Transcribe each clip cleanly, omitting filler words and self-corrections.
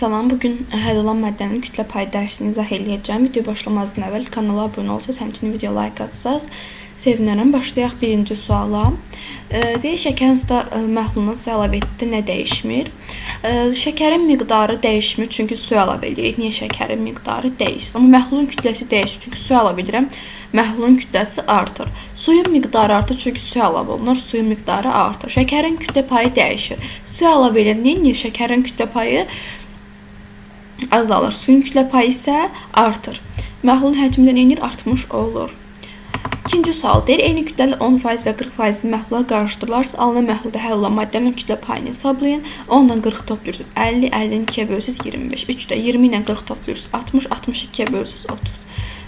Salam, bugün həll olan maddənin kütlə payı dərsini izah eləyəcəm. Video başlamazdan əvvəl kanala abunə olsaz, həmçinin video like atsaz sevinərəm. Başlayaq birinci suala. Deyir, şəkərin suda məhluluna su əlavə etdi, nə dəyişmir? Şəkərin miqdarı dəyişmir, çünki su əlavə edirik. Niyə şəkərin miqdarı dəyişsin? Amma məhlulun kütləsi dəyişir, çünki su əlavə edirəm. Məhlulun kütləsi artır. Suyun miqdarı artır, çünki su əlavə olunur. Suyun miqdarı artır. Şəkərin kütlə payı dəyişir. Su əlavə edirəm. Niyə? Şəkərin kütlə payı azalır. Suyun kütlə payı isə artır. Məhlulun həcmi də nə edir? Artmış olur. İkinci sual deyir, eyni kütləli 10% və 40% məhlullar qarışdırılarsa, alınan məhlulda həll olan maddənin kütlə payını hesablayın. 10-dan 40 toplayırsınız 50, 50-ni 2-yə bölürsünüz 25. 3 də 20 ilə 40 toplayırsınız 60, 62-yə bölürsünüz 30.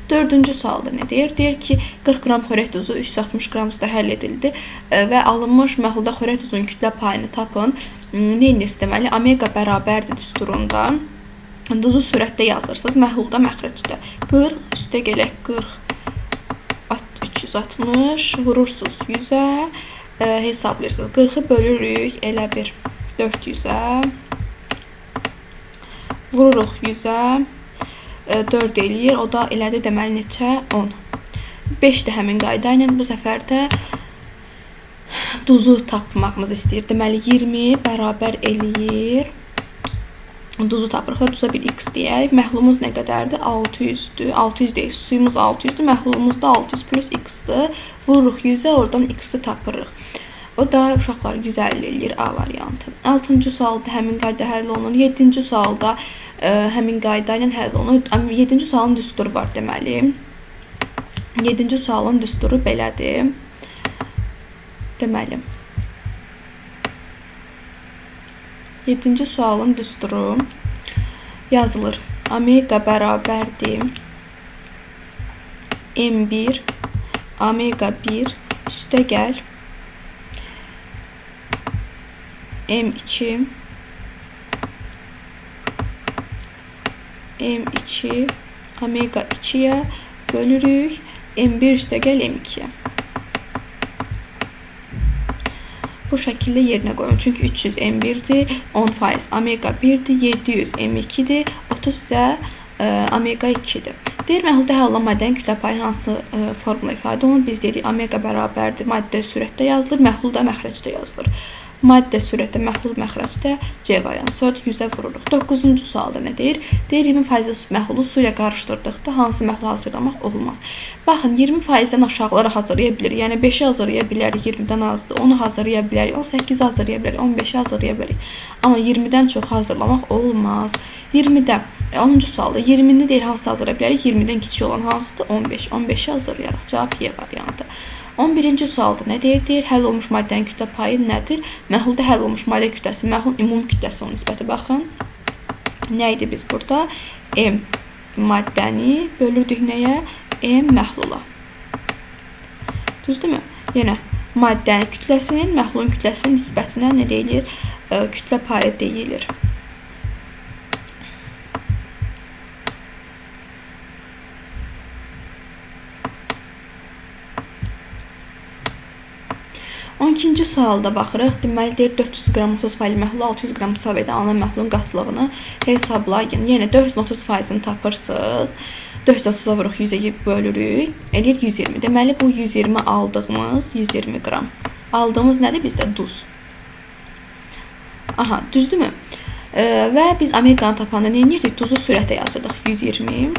Dördüncü sualda nə deyir? Deyir ki, 40 qram xörək duzu 360 qram suda həll edildi və alınmış məhlulda xörək duzunun kütlə payını tapın. Nə edirsiniz deməli? Omega bərabərdir düsturunda. Duzu sürətdə yazırsınız, məhlulda məxrəcdə. 40, üstə gələk 40, 360, vurursunuz 100-ə, hesablayırsınız. 40-ı bölürük elə bir 400-ə, vururuq 100-ə, 4 eləyir, o da elədir deməli neçə? 10. 5 də həmin qayda ilə bu səfər də duzu tapmağımızı istəyir. Deməli 20 bərabər eləyir. Duzu tapırıq da duza bir x deyək. Məhlulumuz nə qədərdir? 600-dür. 600 deyil, suyumuz 600-dür. Məhlulumuz da 600 plus x-dir. Vururuq 100-ə, oradan x-i tapırıq. O da uşaqlar 150 eləyir A variantı. 6-cı sualda həmin qayda həll olunur. 7-ci sualda həmin qayda ilə həll olunur. 7-ci sualın düsturu var deməli. 7-ci sualın düsturu belədir. Deməli, 7-ci sualın düsturu yazılır. Omega bərabərdir M1 omega 1 üstə gəl M2 M2 omega 2-yə bölürük M1 üstə gəl M2-yə. Bu şəkildə yerinə qoyun. Çünki 300 M1-dir, 10% omega 1-dir, 700 M2-dir, 30 isə omega 2-dir. Deyir, məhlulda həll olan maddənin kütlə payı hansı formula ifadə olunur? Biz dedik, omega bərabərdir, maddə sürətdə yazılır, məhlul da məxrəcdə yazılır. Maddə sürətdə, məhlul məxrəcdə, C variantı. Sonra 100-ə vururuq. 9-cu sualda nə deyir? Deyir, 20% məhlulu su ilə qarışdırdıqda hansı məhlul hazırlamaq olmaz? Baxın, 20%-dən aşağıları hazırlaya bilərik. Yəni 5-i hazırlaya bilərik, 20-dən azdır. 10-u hazırlaya bilərik, 18-i hazırlaya bilərik, 15-i hazırlaya bilərik. Amma 20-dən çox hazırlamaq olmaz. 20-də, 10-cu sualda 20-ni deyir, hansı hazırlaya bilərik? 20-dən kiçik olan hansıdır? 15. 15-i hazırlayarıq. Cavab Y variantı. 11-ci sualda nə deyir? Deyir, həll olmuş maddənin kütlə payı nədir? Məhlulda həll olmuş maddə kütləsi, məhlulun ümumi kütləsi onun nisbəti. Baxın, nə idi biz burada? M maddəni bölürdük nəyə? M məhlula. Düzdürmü? Yenə maddənin kütləsinin məhlulun kütləsinin nisbətinə nə deyilir? Kütlə payı deyilir. 12-ci sualda baxırıq. Deməli, deyir, 400 qram 30% məhlulu 600 qram su əlavə alınan məhlulun qatılığını hesablayın. Yəni, 430%-ni tapırsınız. 430-a vuruq, 100-ə bölürük. Eləyir 120. Deməli, bu 120 aldığımız 120 qram. Aldığımız nədir bizdə? Duz. Aha, düzdürmü? Və biz omeqanı tapanda nə edirdik? Duzu sürətə yazırdıq. 120.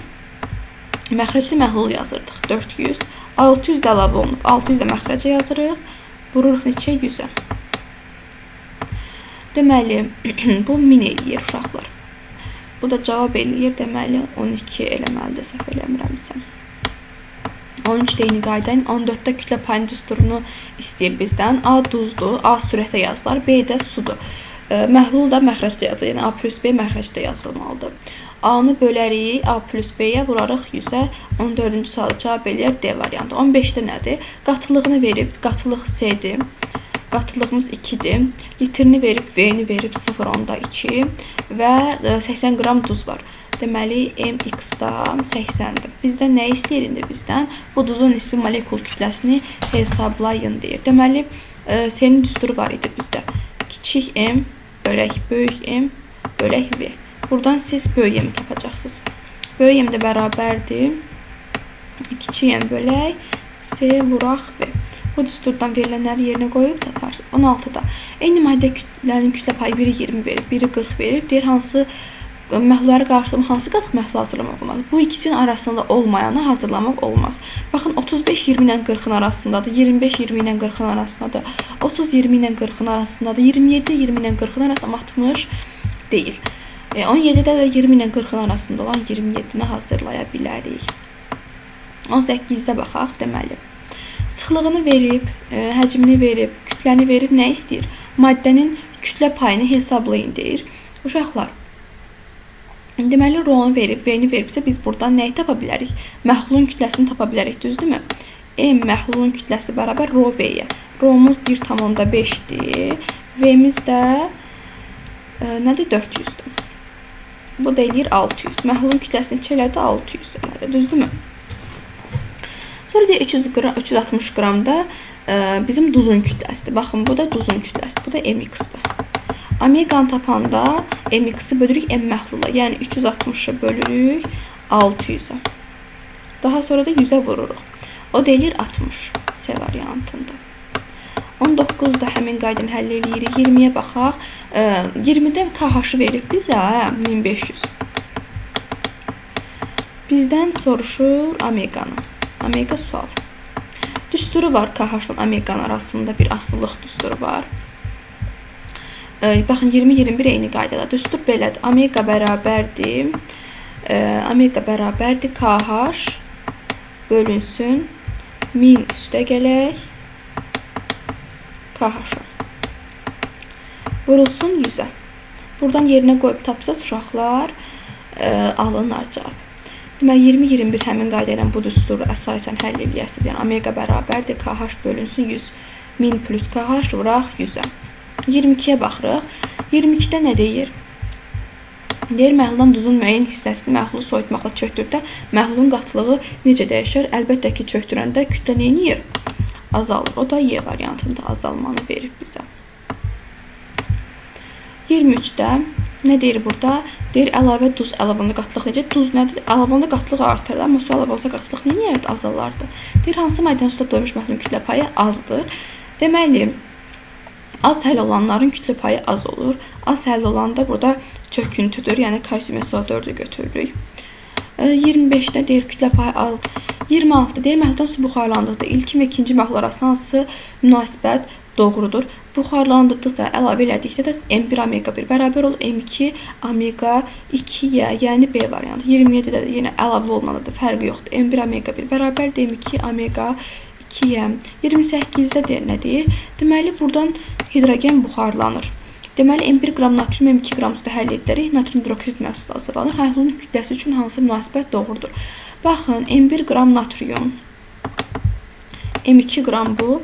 Məxrəcli məhlul yazırdıq. 400. 600 də əlavə olunub. 600 də məxrəcə yazırıq. Vururuq neçə? 100-ə. Deməli, bu 1000 eləyir uşaqlar. Bu da cavab eləyir. Deməli, 12 eləməlidir, səhv eləmirəmsə. 13 də eyni qayda ilə 14-də kütlə payını düsturunu istəyir bizdən. A duzdur, A sürətə yazılar, B də sudur. Məhlul da məxrəcdə yazılır. Yəni, A plus B məxrəcdə yazılmalıdır. A-nı bölərik, A plus B-yə vurarıq 100-ə. 14-cü sualı cavab eləyər D variantı. 15-də nədir? Qatılığını verib, qatılıq C-dir. Qatılığımız 2-dir. Litrini verib, V-ni verib 0,2 və 80 qram duz var. Deməli, MX-da 80-dir. Bizdən nə istəyir indi bizdən? Bu duzun nisbi molekul kütləsini hesablayın deyir. Deməli, C-nin düsturu var idi bizdə. Kiçik M bölək böyük M bölək V. Buradan siz böyük M tapacaqsınız. Böyük M də bərabərdir. Kiçik M bölək C vuraq V. Bu düsturdan verilənləri yerinə qoyub taparsınız. 16-da eyni maddə kütlənin kütlə payı biri 20 verib, biri 40 verib. Deyir, hansı məhlulları qarşılama, hansı qatıq məhlul hazırlamaq olmaz? Bu ikisinin arasında olmayanı hazırlamaq olmaz. Baxın, 35 20 ilə 40-ın arasındadır, 25 20 ilə 40-ın arasındadır, 30 20 ilə 40-ın arasındadır, 27 20 ilə 40-ın arasında, 60 deyil. 17-də də 20 ilə 40-ın arasında olan 27-ni hazırlaya bilərik. 18-də baxaq, deməli. Sıxlığını verib, həcmini verib, kütləni verib nə istəyir? Maddənin kütlə payını hesablayın deyir. Uşaqlar, deməli, rho-nu verib, V-ni veribsə biz buradan nəyi tapa bilərik? Məhlulun kütləsini tapa bilərik, düzdürmü? M məhlulun kütləsi bərabər rho V-yə. Rho-muz 1,5-dir. V-miz də nədir? 400-dür. Bu da eləyir 600. Məhlulun kütləsini neçə elədi? 600 elədi, düzdürmü? Sonra deyir 360 qramda bizim duzun kütləsidir. Baxın, bu da duzun kütləsidir. Bu da MX-dir. Omeqanı tapanda MX-i bölürük M məhlula. Yəni 360-ı bölürük 600-ə. Daha sonra da 100-ə vururuq. O da eləyir 60 C variantında. 19-da həmin qaydanı həll eləyirik. 20-yə baxaq. 20-də KH-ı verib bizə 1500. Bizdən soruşur omeqanı. Omega sual. Düsturu var KH-la omeqanın arasında bir asılılıq düsturu var. Baxın 20-21 eyni qaydada. Düstur belədir. Omega bərabərdir. Omega bərabərdir KH bölünsün 1000 üstə gələk KH-a. Vurulsun 100-ə. Buradan yerinə qoyub tapsaz uşaqlar alınlar cavab. Deməli 20-21 həmin qayda ilə bu düsturu əsasən həll eləyəsiniz. Yəni omega bərabərdir KH bölünsün 100. 1000 plus KH vuraq 100-ə. 22-yə baxırıq. 22-də nə deyir? Deyir, məhluldan duzun müəyyən hissəsini məhlulu soyutmaqla çöktürdə məhlulun qatılığı necə dəyişər? Əlbəttə ki, çöktürəndə kütlə nə eləyir? Azalır. O da Y variantında azalmanı verir bizə. 23-də nə deyir burada? Deyir, əlavə duz əlavə olanda qatlıq necə? Duz nədir? Əlavə olanda qatlıq artırdı, amma su əlavə olsa qatlıq nə eləyərdi? Azalardı. Deyir, hansı maddənin suda doymuş məhlulun kütlə payı azdır? Deməli, az həll olanların kütlə payı az olur. Az həll olanda burada çöküntüdür. Yəni kalsium SO4-ü götürürük. 25-də deyir kütlə payı azdır. 26-da deyir məhluldan su buxarlandıqda ilkin və ikinci məhlul arasında hansı münasibət doğrudur? Buxarlandırdıqda, əlavə elədikdə də M1 omega 1 bərabər olur M2 omega 2-yə, yəni B variantı. 27-də də yenə əlavə olunanda da fərqi yoxdur. M1 omega 1 bərabərdir M2 omega 2-yə. 28-də deyir nə deyir? Deməli, buradan hidrogen buxarlanır. Deməli, M1 qram natrium, M2 qram suda həll edilərək natrium hidroksid məhsulu hazırlanır. Məhlulun kütləsi üçün hansı münasibət doğrudur? Baxın, M1 qram natrium, M2 qram bu,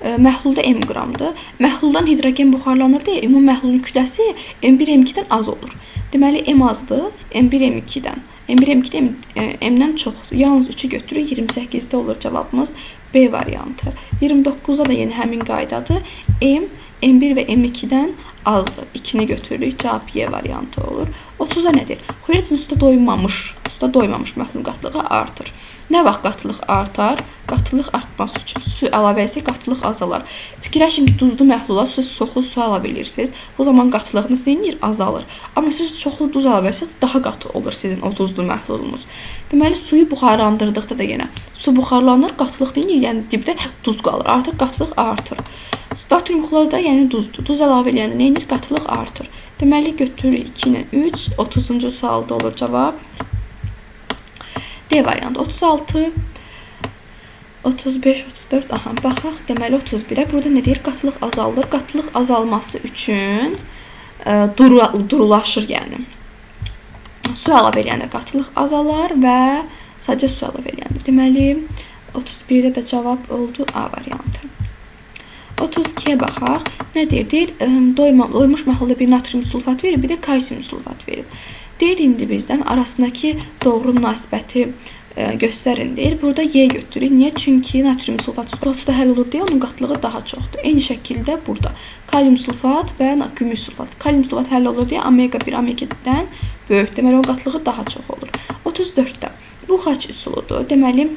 məhlulda M qramdır. Məhluldan hidrogen buxarlanır deyə ümumi məhlulun kütləsi M1, M2-dən az olur. Deməli, M azdır, M1, M2-dən. M1, M2-də M-dən çoxdur. Yalnız 3-ü götürür, 28-də olur cavabımız B variantı. 29-da da yenə həmin qaydadır. M, M1 və M2-dən azdır. 2-ni götürürük, cavab Y variantı olur. 30-da nədir? Xlorid suda doymamış məhlulun qatlığı artır. Nə vaxt qatılıq artar? Qatılıq artması üçün su əlavə etsək qatılıq azalar. Fikirləşin ki, duzlu məhlula siz çoxlu su əlavə edirsiniz. Bu zaman qatılığınız nə edir? Azalır. Amma siz çoxlu duz əlavə etsəniz, daha qatı olur sizin o duzlu məhlulunuz. Deməli, suyu buxarlandırdıqda da yenə su buxarlanır, qatılıq nə edir? Yəni dibdə duz qalır. Artıq qatılıq artır. Natrium xlorida yəni duzdur. Duz əlavə eləyəndə nə edir? Qatılıq artır. Deməli, götürürük 2 ilə 3, 30-cu sualda olur cavab. D variantı 36, 35, 34, aha, baxaq, deməli 31-ə. Burada nə deyir? Qatılıq azalır. Qatılıq azalması üçün durulaşır, yəni. Su əlavə eləyəndə qatılıq azalar və sadəcə su əlavə eləyəndə. Deməli, 31-də də cavab oldu A variantı. 32-yə baxaq. Nə deyir? Deyir, doymuş məhlulda bir natrium sulfat verib, bir də kalsium sulfat verib. Deyir, indi bizdən arasındakı doğru münasibəti Göstərin deyir. Burada Y götürürük. Niyə? Çünki natrium sulfat suda həll olur deyə onun qatlığı daha çoxdur. Eyni şəkildə burada kalium sulfat və gümüş sulfat. Kalium sulfat həll olur deyə omega 1, omega 2-dən böyük. Deməli, o qatlığı daha çox olur. 34-də bu xaç üsuludur. Deməli,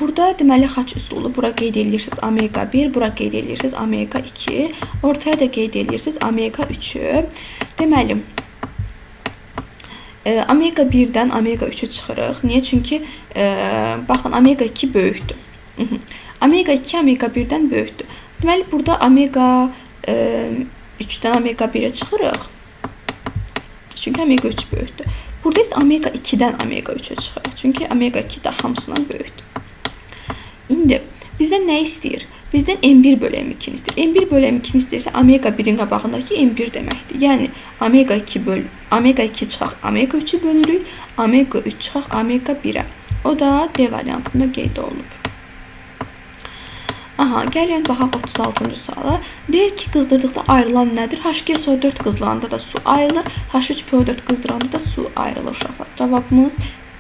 burada deməli xaç üsulu. Bura qeyd edirsiniz omega 1, bura qeyd edirsiniz omega 2, ortaya da qeyd edirsiniz omega 3-ü. Deməli, omega 1-dən omega 3-ü çıxırıq. Niyə? Çünki baxın, omega 2 böyükdür. Omega 2 omega 1-dən böyükdür. Deməli, burada omega 3-dən omega 1-ə çıxırıq. Çünki omega 3 böyükdür. Burada isə omega 2-dən omega 3-ə çıxırıq. Çünki omega 2 də hamısından böyükdür. İndi bizdən nə istəyir? Bizdən M1 bölü M2-ni istəyir. M1 bölü M2-ni istəyirsə, omega 1-in qabağındakı M1 deməkdir. Yəni, omega 2 böl, omega 2 çıxaq omega 3-ü bölürük, omega 3 çıxaq omega 1-ə. O da D variantında qeyd olunub. Aha, gəlin baxaq 36-cı suala. Deyir ki, qızdırdıqda ayrılan nədir? HgSO4 qızdıranda da su ayrılır, H3PO4 qızdıranda da su ayrılır uşaqlar. Cavabımız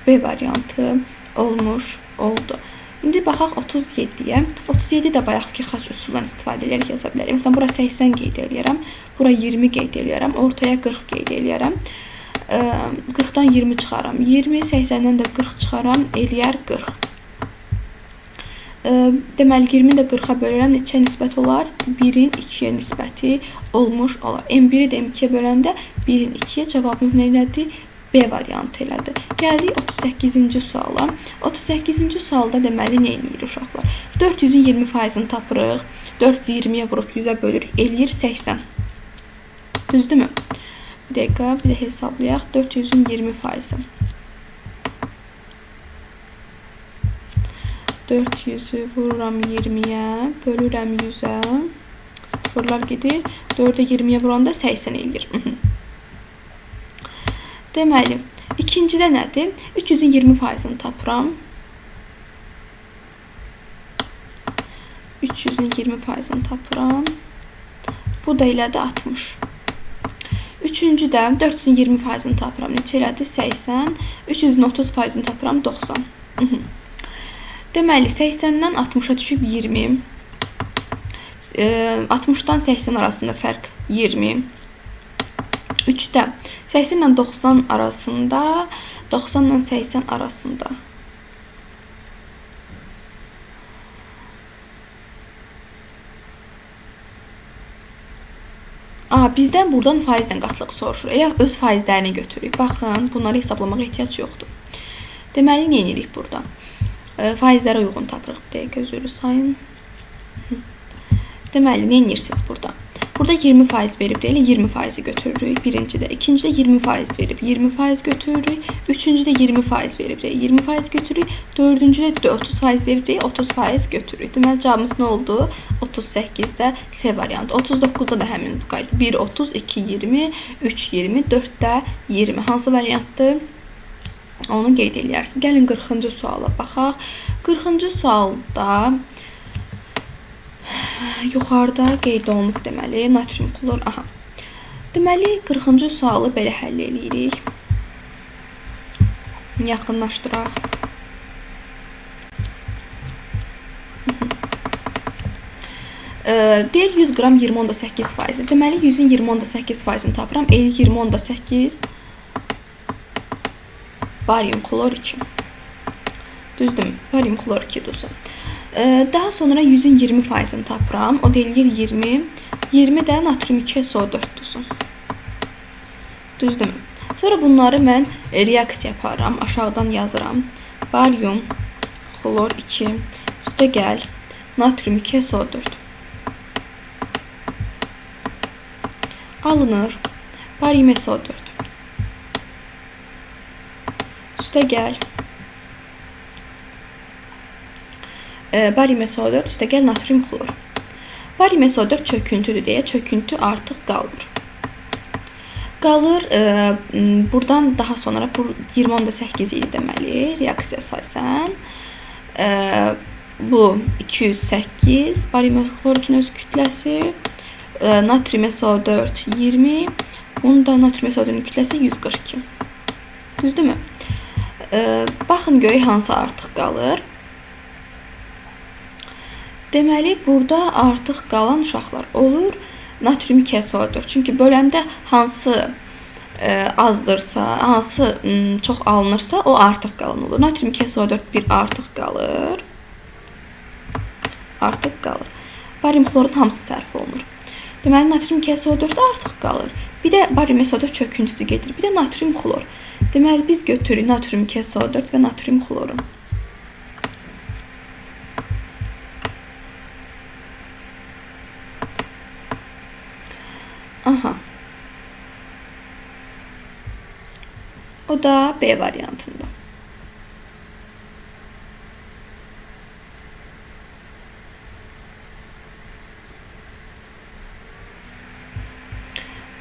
B variantı olmuş oldu. İndi baxaq 37-yə. 37 də bayaqki xaç üsulundan istifadə edərək yaza bilərik. Məsələn, bura 80 qeyd eləyərəm, bura 20 qeyd eləyərəm, ortaya 40 qeyd eləyərəm. 40-dan 20 çıxaram, 20, 80-dən də 40 çıxaram, eləyər 40. Deməli, 20-ni də 40-a bölürəm, neçə nisbət olar? 1-in 2-yə nisbəti olmuş olar. M1-i də M2-yə böləndə 1-in 2-yə cavabımız nə elədi? B variantı elədi. Gəldik 38-ci suala. 38-ci sualda deməli nə eləyir uşaqlar? 400-ün 20%-ni tapırıq. 420-yə vurub 100-ə bölürük. Eləyir 80. Düzdürmü? Bir dəqiqə, bir də hesablayaq. 400-ün 20%-i. 400-ü vururam 20-yə, bölürəm 100-ə. Sıfırlar gedir. 4-ə 20-yə vuranda 80 eləyir. Deməli, ikincidə nədir? 300-ün 20%-ni tapıram. 300-ün 20%-ni tapıram. Bu da elədi 60. Üçüncüdə 400-ün 20%-ni tapıram. Neçə elədi? 80. 300-ün 30%-ni tapıram. 90. Deməli, 80-dən 60-a düşüb 20. 60-dan 80 arasında fərq 20. 3-də 80 ilə 90 arasında, 90 ilə 80 arasında. Bizdən buradan faizlə qatlıq soruşur. Elə öz faizlərini götürürük. Baxın, bunları hesablamağa ehtiyac yoxdur. Deməli, nə edirik burada? Faizlərə uyğun tapırıq. Bir dəqiqə, üzrlü sayın. Deməli, nə edirsiniz burada? Burada 20% verib deyilə 20%-i götürürük. Birincidə, ikincidə 20% verib 20% götürürük. Üçüncüdə 20% verib deyilə 20% götürürük. Dördüncüdə 30% verib deyilə 30% götürürük. Deməli, cavabımız nə oldu? 38-də C variantı. 39-da da həmin bu qayda. 1, 30, 2, 20, 3, 20, 4-də 20. Hansı variantdır? Onu qeyd eləyərsiniz. Gəlin 40-cı suala baxaq. 40-cı sualda yuxarıda qeyd olunub deməli, natrium xlor, aha. Deməli, 40-cı sualı belə həll eləyirik. Yaxınlaşdıraq. Deyir 100 qram 20,8%. Deməli, 100-ün 20,8%-ni tapıram. Eləyir 20,8 barium xlor 2. Düzdürmü? Barium xlor 2 duzu. Daha sonra 100-ün 20%-ni tapıram. O da eləyir 20. 20 də natrium 2SO4 duzu. Düzdürmü? Sonra bunları mən reaksiya aparıram. Aşağıdan yazıram. Barium xlor 2 üstə gəl natrium 2SO4. Alınır. Barium SO4. Üstə gəl. Barium SO4 üstə gəl natrium xlor. Barium SO4 çöküntüdür deyə çöküntü artıq qalmır. Qalır buradan daha sonra 20,8 idi deməli reaksiya əsasən. Bu 208 barium xlor 2-nin öz kütləsi, natrium SO4 20, bunun da natrium SO4-ün kütləsi 142. Düzdürmü? Baxın görək hansı artıq qalır. Deməli, burada artıq qalan uşaqlar olur natrium 2SO4. Çünki böləndə hansı azdırsa, hansı çox alınırsa, o artıq qalan olur. Natrium 2SO4 bir artıq qalır. Artıq qalır. Barium xlorun hamısı sərf olunur. Deməli, natrium 2SO4 artıq qalır. Bir də barium SO4 çöküntüdür gedir. Bir də natrium xlor. Deməli, biz götürürük natrium 2SO4 və natrium xloru. Aha. O da B variantında.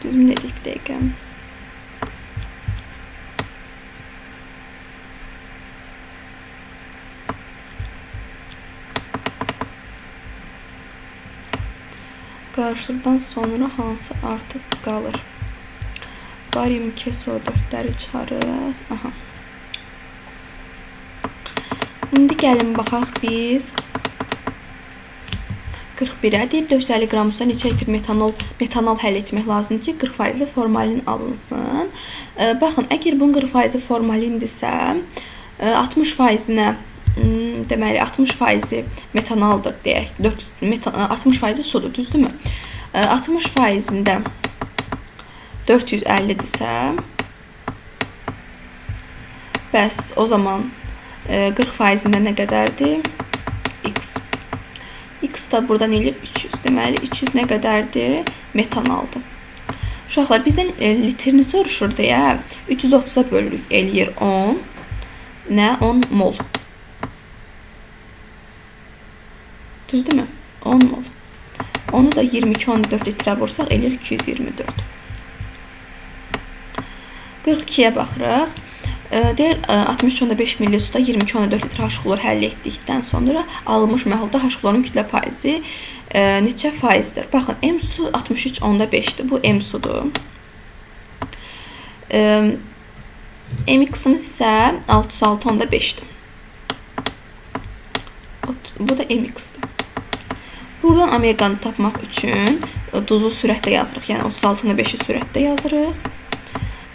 Düz mü dedik bir dəqiqə? Qarışdırdan sonra hansı artıq qalır? Barium 2SO4-ləri çıxarıq. Aha. İndi gəlin baxaq biz 41-ə. Deyir 450 qram suda neçə litr metanol həll etmək lazımdır ki, 40%-li formalin alınsın. Baxın, əgər bunun 40% formalindirsə, 60%-nə, deməli 60% metanaldır deyək. 60% sudur, düzdürmü? 60%-ində 450-dirsə, bəs o zaman 40%-ində nə qədərdir? X. X da buradan eləyir 300. Deməli, 300 nə qədərdir? Metanaldır. Uşaqlar, bizdən litrini soruşur deyə 330-a bölürük, eləyir 10. Nə? 10 mol. Düzdürmü? 10 mol. Onu da 22,4 litrə vursaq, eləyir 224. 42-yə baxırıq. Deyir, 63,5 milli suda 22,4 litr H-xlor həll etdikdən sonra alınmış məhlulda H-xlorun kütlə faizi neçə faizdir? Baxın, M su 63,5-dir. Bu M sudur. MX-imiz isə 606,5-dir. Bu da MX-dir. Buradan omeqanı tapmaq üçün duzu sürətdə yazırıq. Yəni 36,5-i sürətdə yazırıq.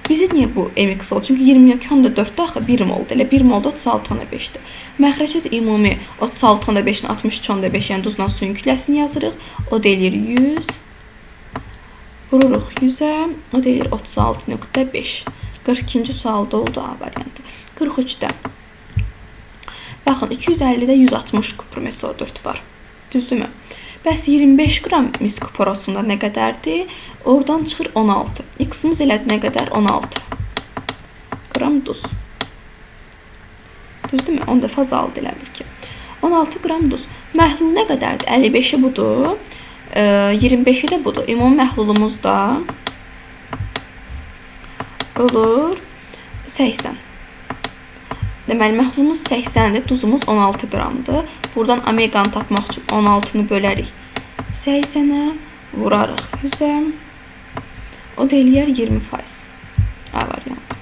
Bizi niyə bu MX oldu? Çünki 22,4-də axı 1 moldur. Elə 1 molda 36,5-dir. Məxrəcə də ümumi 36,5-in 63,5, yəni duzla suyun kütləsini yazırıq. O da eləyir 100. Vururuq 100-ə. O da eləyir 36,5. 42-ci sualda oldu A variantı. 43-də. Baxın, 250-də 160 kuprum SO4 var. Düzdürmü? Bəs 25 qram mis kuporosunda nə qədərdir? Oradan çıxır 16. X-imiz elədi nə qədər? 16 qram duz. Düzdürmü? 10 dəfə azaldı elə bil ki. 16 qram duz. Məhlul nə qədərdir? 55-i budur. 25-i də budur. Ümumi məhlulumuz da olur 80. Deməli, məhlulumuz 80-dir, duzumuz 16 qramdır. Buradan omeqanı tapmaq üçün 16-nı bölərik 80-ə, vurarıq 100-ə. O da eləyər 20%. A variantı.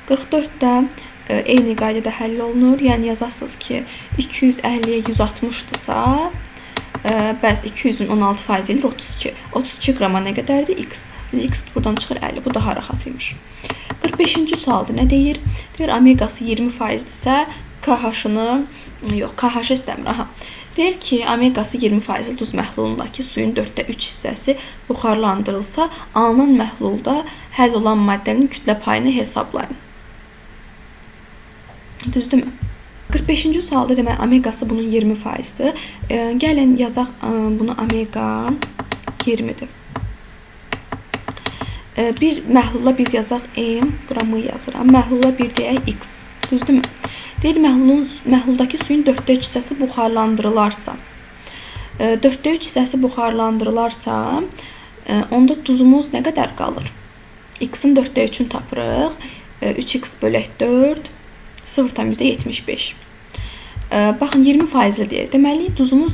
44-də eyni qaydada həll olunur. Yəni, yazasınız ki, 250-yə 160-dırsa, bəs 200-ün 16% eləyir 32. 32 qrama nə qədərdir? X. X buradan çıxır 50. Bu daha rahat imiş. 45-ci sualda nə deyir? Deyir, omeqası 20%-dirsə, KH-ını, yox, KH-ı istəmir. Aha. Deyir ki, omeqası 20% duz məhlulundakı suyun 4-də 3 hissəsi buxarlandırılsa, alınan məhlulda həll olan maddənin kütlə payını hesablayın. Düzdürmü? 45-ci sualda demək, omeqası bunun 20%-dir. Gəlin, yazaq bunu omeqa 20-dir. Bir məhlula biz yazaq M, bura M yazıram. Məhlula bir deyək X. Düzdürmü? Deyir, məhluldakı suyun 4-də 3 hissəsi buxarlandırılarsa, 4-də 3 hissəsi buxarlandırılarsa, onda duzumuz nə qədər qalır? X-in 4-də 3-ünü tapırıq. 3x bölək 4, 0,75. Baxın, 20% deyir. Deməli, duzumuz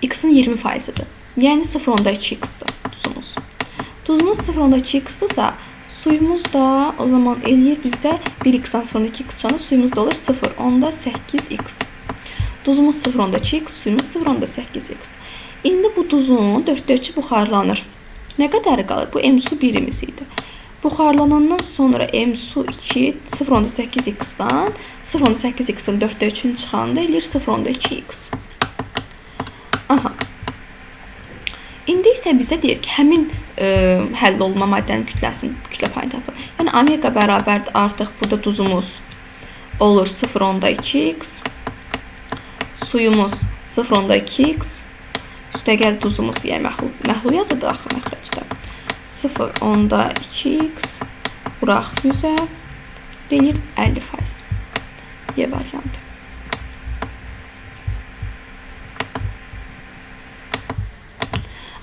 X-in 20%-dir. Yəni 0,2x-dir duzumuz. Duzumuz 0,2x-dırsa, suyumuz da o zaman eləyir bizdə 1x-dan 0,2x çıxanda suyumuz da olur 0,8x. Duzumuz 0,2x, suyumuz 0,8x. İndi bu duzun 4-də 3-ü buxarlanır. Nə qədəri qalır? Bu M su birimiz idi. Buxarlanandan sonra M su 2 0,8x-dan 0,8x-in 4-də 3-ünü çıxanda eləyir 0,2x. Aha. İndi isə bizə deyir ki, həmin həll olunma maddənin kütləsinin kütlə payını tapın. Yəni omega bərabərdir artıq burada duzumuz olur 0,2x, suyumuz 0,2x, üstəgəl duzumuz, yəni məhlul yazırdı axı məxrəcdə. 0,2x vuraq 100-ə, deyir 50%. Y variantı.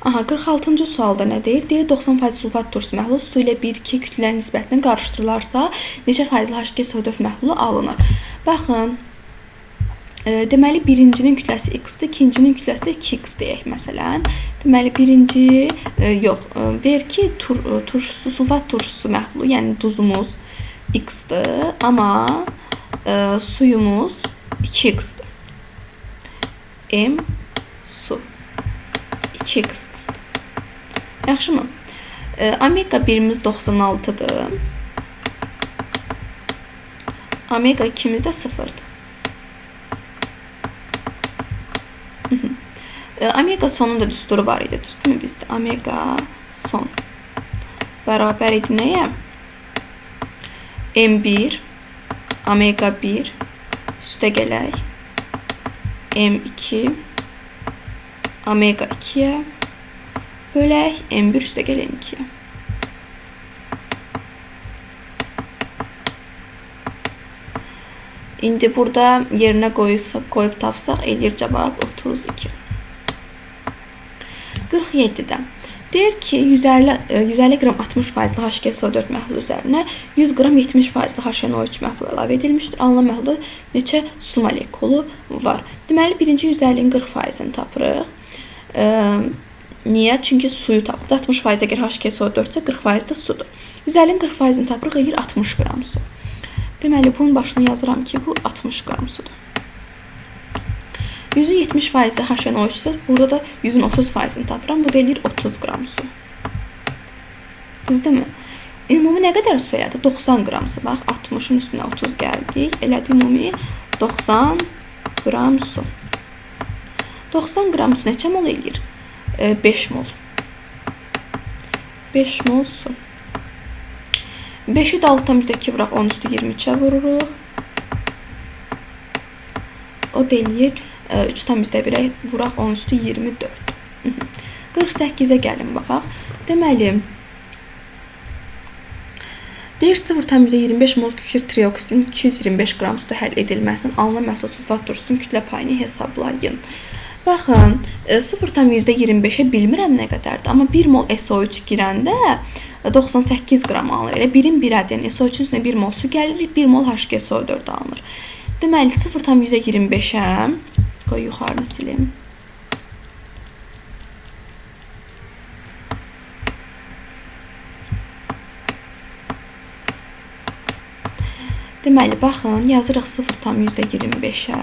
Aha, 46-cı sualda nə deyir? Deyir 90% sulfat turşusu məhlulu su ilə 1-2 kütlənin nisbətinə qarışdırılarsa, neçə faizli HgSO4 məhlulu alınır? Baxın, deməli birincinin kütləsi x-dir, ikincinin kütləsi də 2x deyək məsələn. Deməli birinci, yox, deyir ki, turşusu, sulfat turşusu məhlulu, yəni duzumuz x-dir, amma suyumuz 2x-dir. M su 2x. Yaxşımı? Omega 1-imiz 96-dır. Omega 2-miz də 0-dır. Omega sonun da düsturu var idi, düz deyilmi bizdə? Omega son bərabər idi nəyə? M1 omega 1 üstə gələk M2 omega 2-yə bölək M1 üstə gəl M2-yə. İndi burada yerinə qoyub tapsaq eləyir cavab 32. 47-də deyir ki, 150 qram 60% HgSO4 məhlulu üzərinə 100 qram 70% HNO3 məhlulu əlavə edilmişdir. Alınan məhlulda neçə su molekulu var? Deməli, birinci 150-nin 40%-ni tapırıq. Niyə? Çünki suyu tapırıq. 60% əgər HgSO4-sə 40% də sudur. 150-nin 40%-ni tapırıq, eləyir 60 qram su. Deməli, bunun başına yazıram ki, bu 60 qram sudur. 100-ün 70% HNO3-sə, burada da 100-ün 30%-ni tapıram. Bu da eləyir 30 qram su. Düzdürmü? Ümumi nə qədər su elədi? 90 qram su. Bax, 60-ın üstünə 30 gəldik. Elədi ümumi 90 qram su. 90 qram su neçə mol eləyir? 5 mol. 5 mol su. 5-i də 6,2 vuraq, 10 üstü 23-ə vururuq. O da eləyir 3,1-ə vuraq, 10 üstü 24. 48-ə gəlin baxaq. Deməli, deyir 0,25 mol kükürt trioksidin 225 qram suda həll edilməsinin alınan məhsul sulfat turşusunun kütlə payını hesablayın. Baxın, 0,25-ə bilmirəm nə qədərdir, amma 1 mol SO3 girəndə 98 qram alınır. Elə 1-in 1-ədir. Yəni SO3-ün üstünə 1 mol su gəlir, 1 mol HgSO4 alınır. Deməli 0,25-ə qoy yuxarını silim. Deməli, baxın, yazırıq 0,25-ə.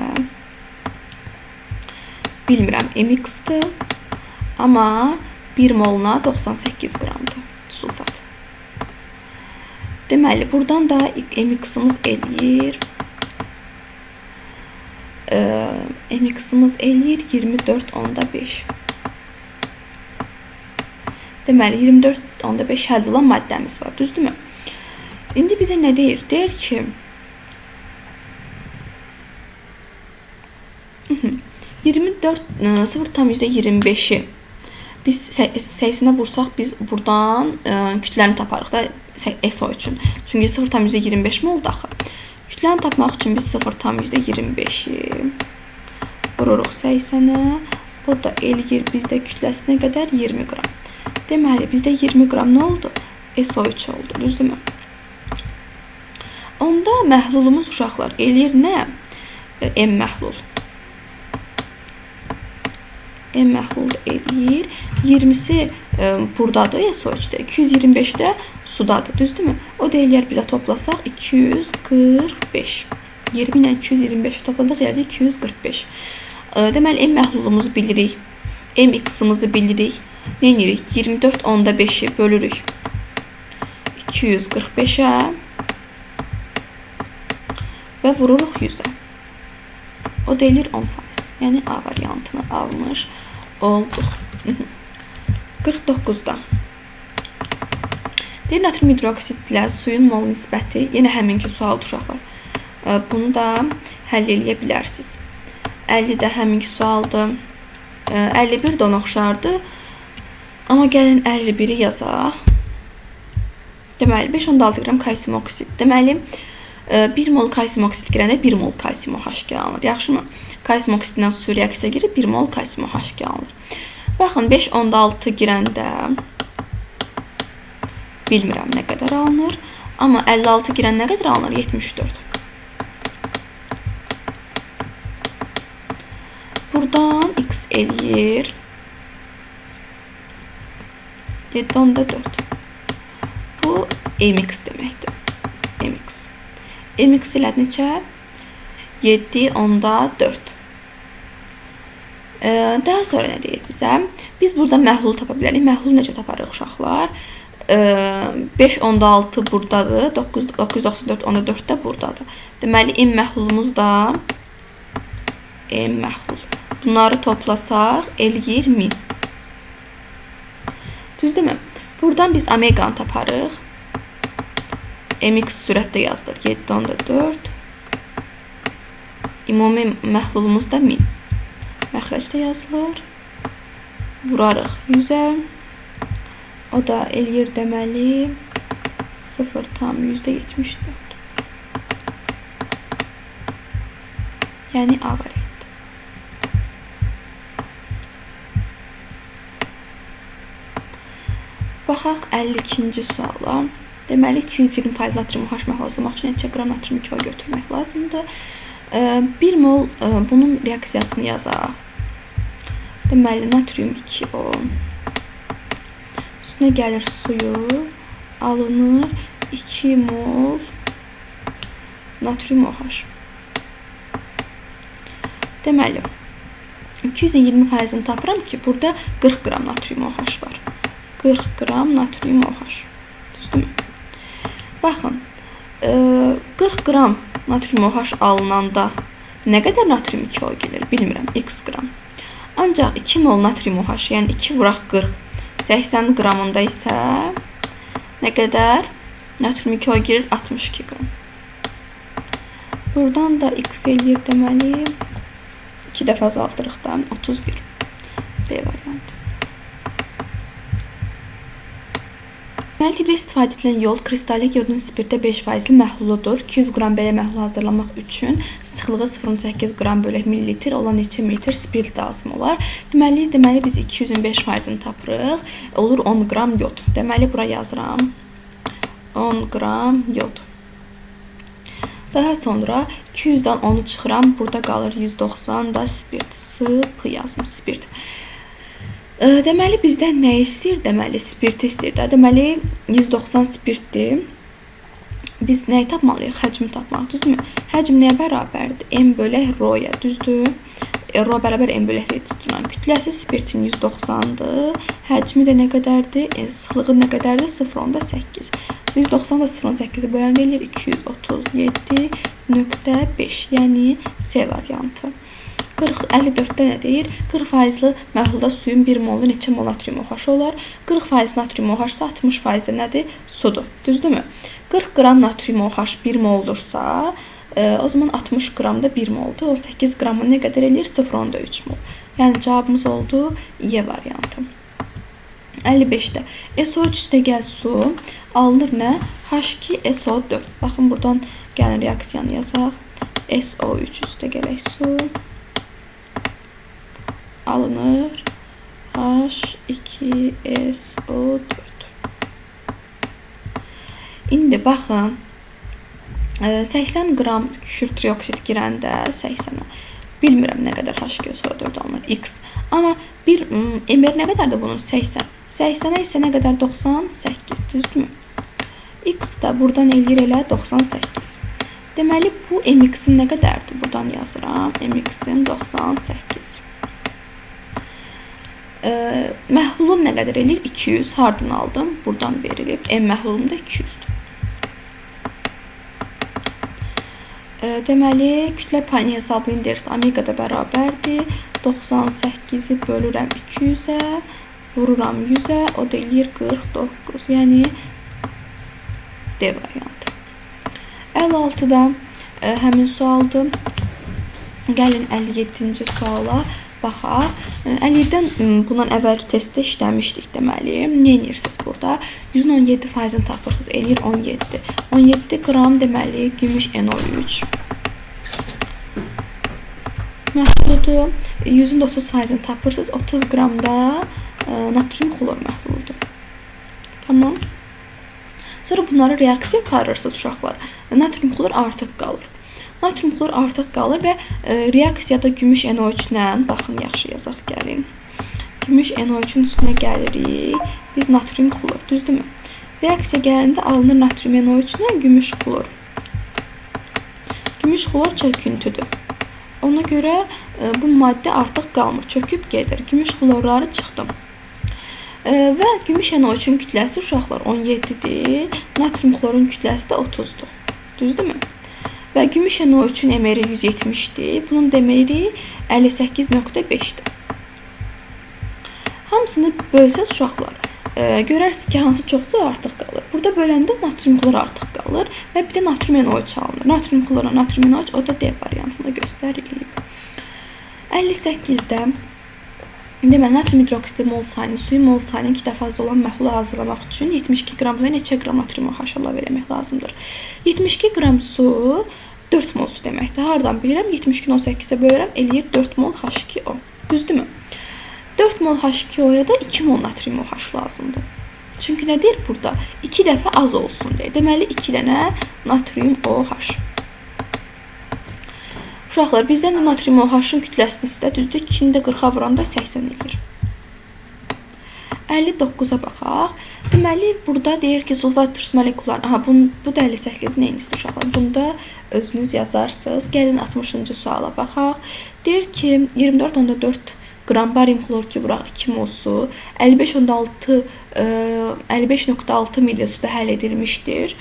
Bilmirəm, mx-dir, amma 1 moluna 98 qramdır sulfat. Deməli, buradan da mx-imiz eləyir. Mx-imiz eləyir 24,5. Deməli, 24,5 həll olan maddəmiz var, düzdürmü? İndi bizə nə deyir? Deyir ki, 0,25-i biz 80-ə vursaq, biz buradan kütləni taparıq da SO üçün. Çünki 0,25 moldur axı. Kütləni tapmaq üçün biz 0,25-i vururuq 80-ə. O da eləyir bizdə kütləsinə qədər 20 qram. Deməli, bizdə 20 qram nə oldu? SO3 oldu, düzdürmü? Onda məhlulumuz uşaqlar eləyir nə? M məhlul. M məhlul eləyir. 20-si buradadır, SO3-də. 225-i də sudadır, düzdürmü? O da eləyər bizə toplasaq 245. 20 ilə 225-i topladıq, elədi 245. Deməli, M məhlulumuzu bilirik. MX-imizi bilirik. Nə edirik? 24,5-i bölürük 245-ə və vururuq 100-ə. O da eləyir 10%. Yəni, A variantını almış olduq. 49-da. Deyir, natrium hidroksidlə suyun mol nisbəti, yenə həminki sualdır uşaqlar. Bunu da həll eləyə bilərsiniz. 50 də həminki sualdır. 51 də ona oxşardı. Amma gəlin 51-i yazaq. Deməli, 5,6 qram kalsium oksid. Deməli, 1 mol kalsium oksid girəndə 1 mol kalsium OH alınır. Yaxşımı? Kalsium oksidindən su reaksiya girir, 1 mol kalsium OH alınır. Baxın, 5,6 girəndə bilmirəm nə qədər alınır. Amma 56 girən nə qədər alınır? 74. Buradan x eləyir 7,4. Bu mx deməkdir. Mx. Mx elədi neçə? 7,4. Daha sonra nə deyir bizə? Biz burada məhlul tapa bilərik. Məhlul necə taparıq uşaqlar? 5,6 buradadır. 994,4 də buradadır. Deməli, M məhlulumuz da M məhlul. Bunları toplasaq eləyir 1000. Düzdürmü? Buradan biz omeqanı taparıq. MX sürətdə yazılır. 7,4. Ümumi məhlulumuz da 1000. Məxrəcdə yazılır. Vurarıq 100-ə. O da eləyir deməli 0,74. Yəni A variantı. Baxaq 52-ci suala. Deməli, 220% natrium OH məhlulu hazırlamaq üçün neçə qram natrium 2O götürmək lazımdır. 1 mol bunun reaksiyasını yazaq. Deməli, natrium 2O. Üstünə gəlir suyu, alınır 2 mol natrium OH. Deməli, 220%-ni tapıram ki, burada 40 qram natrium OH var. 40 qram natrium OH. Düzdürmü? Baxın, 40 qram natrium OH alınanda nə qədər natrium 2O gelir? Bilmirəm, x qram. Ancaq 2 mol natrium OH, yəni 2 vuraq 40, 80 qramında isə nə qədər natrium 2O girir? 62 qram. Buradan da x eləyir deməli, 2 dəfə azaldırıq da, 31. B variantı. Deməli, tibbdə istifadə edilən yod kristallik yodun spirtdə 5%li məhluludur. 200 qram belə məhlul hazırlamaq üçün sıxlığı 0,8 qram bölək millilitr olan neçə mililitr spirt lazım olar. Deməli biz 200-ün 5%-ni tapırıq. Olur 10 qram yod. Deməli, bura yazıram. 10 qram yod. Daha sonra 200-dən 10-u çıxıram. Burada qalır 190 da spirt. S, P yazım, spirt. Deməli, bizdən nə istəyir? Deməli, spirt istəyir də. Deməli, 190 spirtdir. Biz nəyi tapmalıyıq? Həcmi tapmalıyıq, düzdürmü? Həcm nəyə bərabərdir? M bölək R-ya, düzdür? R bərabər M bölək R düzdür. Kütləsi spirtin 190-dır. Həcmi də nə qədərdir? Sıxlığı nə qədərdir? 0,8. 190 da 0,8-i böləndə eləyir 237,5, yəni C variantı. 54-də nə deyir? 40%-li məhlulda suyun 1 molu neçə mol natrium OH olar? 40% natrium OH-sa 60% də nədir? Sudur. Düzdürmü? 40 qram natrium OH 1 moldursa, o zaman 60 qram da 1 moldur. 18 qramı nə qədər eləyir? 0,3 mol. Yəni cavabımız oldu Y variantı. 55-də SO3 üstə gəl su alınır nə? H2SO4. Baxın, buradan gəlin reaksiyanı yazaq. SO3 üstə gələk su alınır H2SO4. İndi baxın, 80 qram kükürt trioksid girəndə 80-ə bilmirəm nə qədər H2SO4 alınır, X. Amma bir MR nə qədərdir bunun? 80. 80-ə isə nə qədər? 98, düzdürmü? X da buradan eləyir elə 98. Deməli, bu MX-in nə qədərdir? Buradan yazıram. MX-in 98. Məhlulum nə qədər eləyir? 200. Hardan aldım? Buradan verilib. M məhlulum da 200-dür. Deməli, kütlə payını hesablayın deyirsə, omega da bərabərdir. 98-i bölürəm 200-ə, vururam 100-ə, o da eləyir 49. Yəni, D variantı. 56-da həmin sualdır. Gəlin 57-ci suala baxaq. 57-dən bundan əvvəlki testdə işləmişdik deməli. Nə edirsiniz burada? 117%-ni tapırsınız. Eləyir 17. 17 qram deməli gümüş NO3 məhluludur. 130%-ni tapırsınız. 30 qram da natrium xlor məhluludur. Tamam. Sonra bunları reaksiya aparırsınız uşaqlar. Natrium xlor artıq qalır. Natrium xlor artıq qalır və reaksiyada gümüş NO3 ilə, baxın yaxşı yazaq gəlin. Gümüş NO3-ün üstünə gəlirik. Biz natrium xlor, düzdürmü? Reaksiya gələndə alınır natrium NO3 ilə gümüş xlor. Gümüş xlor çöküntüdür. Ona görə bu maddə artıq qalmır, çöküb gedir. Gümüş xlorları çıxdı. Və gümüş NO3-ün kütləsi uşaqlar 17-dir. Natrium xlorun kütləsi də 30-dur. Düzdürmü? Və gümüş NO3-ün MR-i 170-dir. Bunun DMR-i 58.5-dir. Hamısını bölsəz uşaqlar, görərsiniz ki, hansı çoxdur artıq qalır. Burada böləndə natrium xlor artıq qalır və bir də natrium NO3 alınır. Natrium xlora natrium NO3, o da D variantında göstərilib. 58-də deməli, natrium hidroksidi mol sayının suyu mol sayının 2 dəfə az olan məhlulu hazırlamaq üçün 72 qram suya neçə qram natrium OH əlavə eləmək lazımdır? 72 qram su 4 mol su deməkdir. Hardan bilirəm? 72-ni 18-ə bölürəm, eləyir 4 mol H2O. Düzdürmü? 4 mol H2O-ya da 2 mol natrium OH lazımdır. Çünki nə deyir burada? 2 dəfə az olsun deyir. Deməli, 2 dənə natrium OH. Uşaqlar, bizdən də natrium OH-ın kütləsini sizdə düzdür. 2-ni də 40-a vuranda 80 eləyir. 59-a baxaq. Deməli, burada deyir ki, sulfat turşusu molekulları... Aha, bu da 58-in eynisidir uşaqlar. Bunda özünüz yazarsınız. Gəlin 60-cı suala baxaq. Deyir ki, 24.4 qram barium xlor 2 vuraq 2 mol su 55.6 ml suda həll edilmişdir.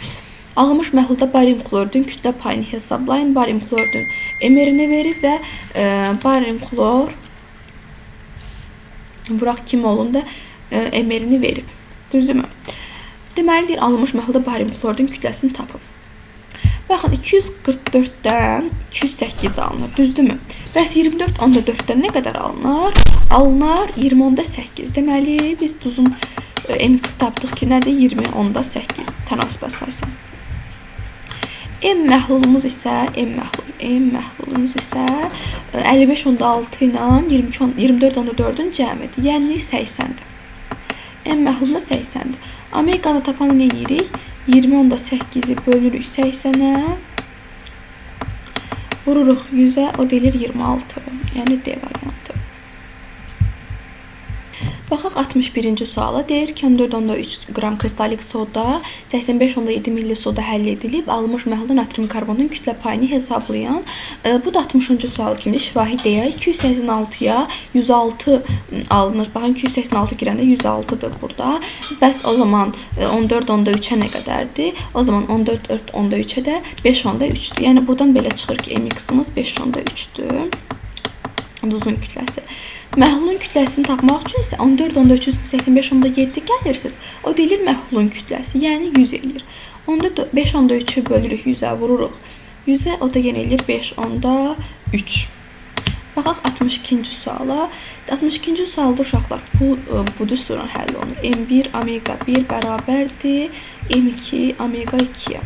Alınmış məhlulda barium xloridin kütlə payını hesablayın. Barium xloridin MR-ini verir və barium xlor vuraq 2 molun da MR-ini verib. Düzdürmü? Deməli, deyir, alınmış məhlulda barium xloridin kütləsini tapın. Baxın, 244-dən 208 alınır. Düzdürmü? Bəs 24.4-dən nə qədər alınır? Alınır 20.8. Deməli, biz duzun MX tapdıq ki, nədir? 20.8 tənasübə sayısı. M məhlulumuz isə M məhlulumuz isə 55.6 ilə 24.4-ün cəmidir. Yəni 80-dir. M məhlulunda 80-dir. Omeqanı tapanı nə edirik? 20.8-i bölürük 80-ə. Vururuq 100-ə, o deyilir 26. Yəni D variantı. Baxaq 61-ci suala. Deyir ki, 14.3 qram kristallik soda 85.7 milli suda həll edilib. Alınmış məhlulda natrium karbonun kütlə payını hesablayan. Bu da 60-cı sual kimi şifahi deyə 286-ya 106 alınır. Baxın, 286 girəndə 106-dır burada. Bəs o zaman 14.3-ə nə qədərdir? O zaman 14.3-ə də 5.3-dür. Yəni buradan belə çıxır ki, MX-imiz 5.3-dür. Duzun kütləsi. Məhlulun kütləsini tapmaq üçün isə 14.385.7 gəlirsiniz. O deyilir məhlulun kütləsi, yəni 100 eləyir. Onda 5.3-ü bölürük 100-ə, vururuq 100-ə, o da yenə eləyir 5.3. Baxaq 62-ci suala. 62-ci sualda uşaqlar bu düsturla həll olunur. M1 omega 1 bərabərdir M2 omega 2-yə.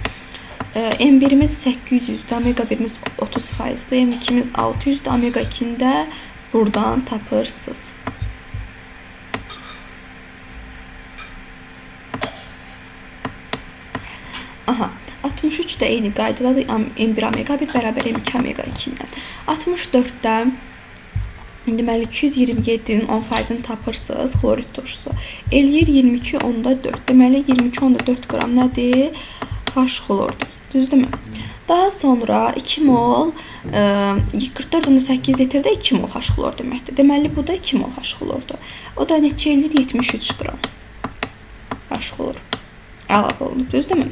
M1-imiz 800-dür, omega 1-imiz 30%-dir, M2-miz 600-dür, omega 2-ni də buradan tapırsınız. Aha, 63 də eyni qaydadadır. M1 omega 1 bərabər M2 omega 2 ilə. 64-də Deməli, 227-nin 10%-ni tapırsınız, xlorid turşusu. Eləyir 22,4. Deməli, 22,4 qram nədir? H xlordur. Düzdürmü? Daha sonra 2 mol, 44,8 litrdə 2 mol H xlor deməkdir. Deməli, bu da 2 mol H xlordur. O da neçə eləyir? 73 qram H xlor əlavə olunub. Düzdürmü?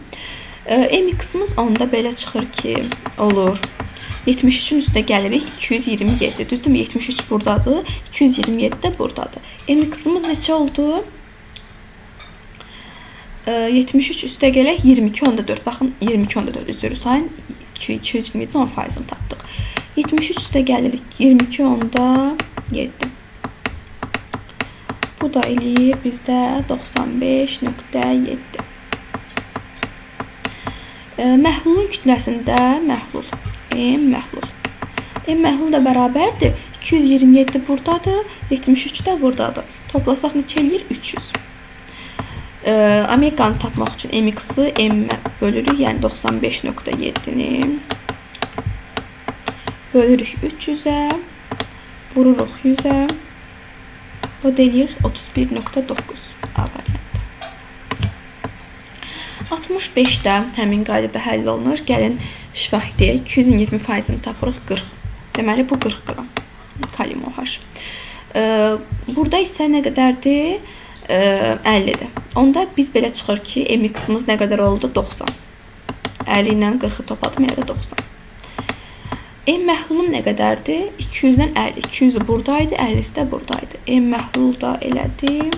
MX-imiz onda belə çıxır ki, olur. 73-ün üstünə gəlirik 227. Düzdürmü? 73 buradadır, 227 də buradadır. MX-imiz neçə oldu? 73 üstə gələk 22,4. Baxın, 22,4 üzr sayın. 227-nin 10%-ni tapdıq. 73 üstə gəlirik 22,7. Bu da eləyir bizdə 95,7. Məhlulun kütləsində məhlul. M məhlul. M məhlul da bərabərdir. 227 buradadır, 73 də buradadır. Toplasaq neçə eləyir? 300. Omeqanı tapmaq üçün MX-i M-ə bölürük, yəni 95,7-ni bölürük 300-ə, vururuq 100-ə. O da eləyir 31,9 A variantı. 65-də həmin qaydada həll olunur. Gəlin şifahi deyək. 220%-ni tapırıq 40. Deməli, bu 40 qram kalium OH. Burada isə nə qədərdir? 50-dir. Onda biz belə çıxır ki, MX-imiz nə qədər oldu? 90. 50 ilə 40-ı topladım, elə də 90. M məhlulum nə qədərdir? 200-dən 50. 200-ü buradaydı, 50-si də buradaydı. M məhlul da elədi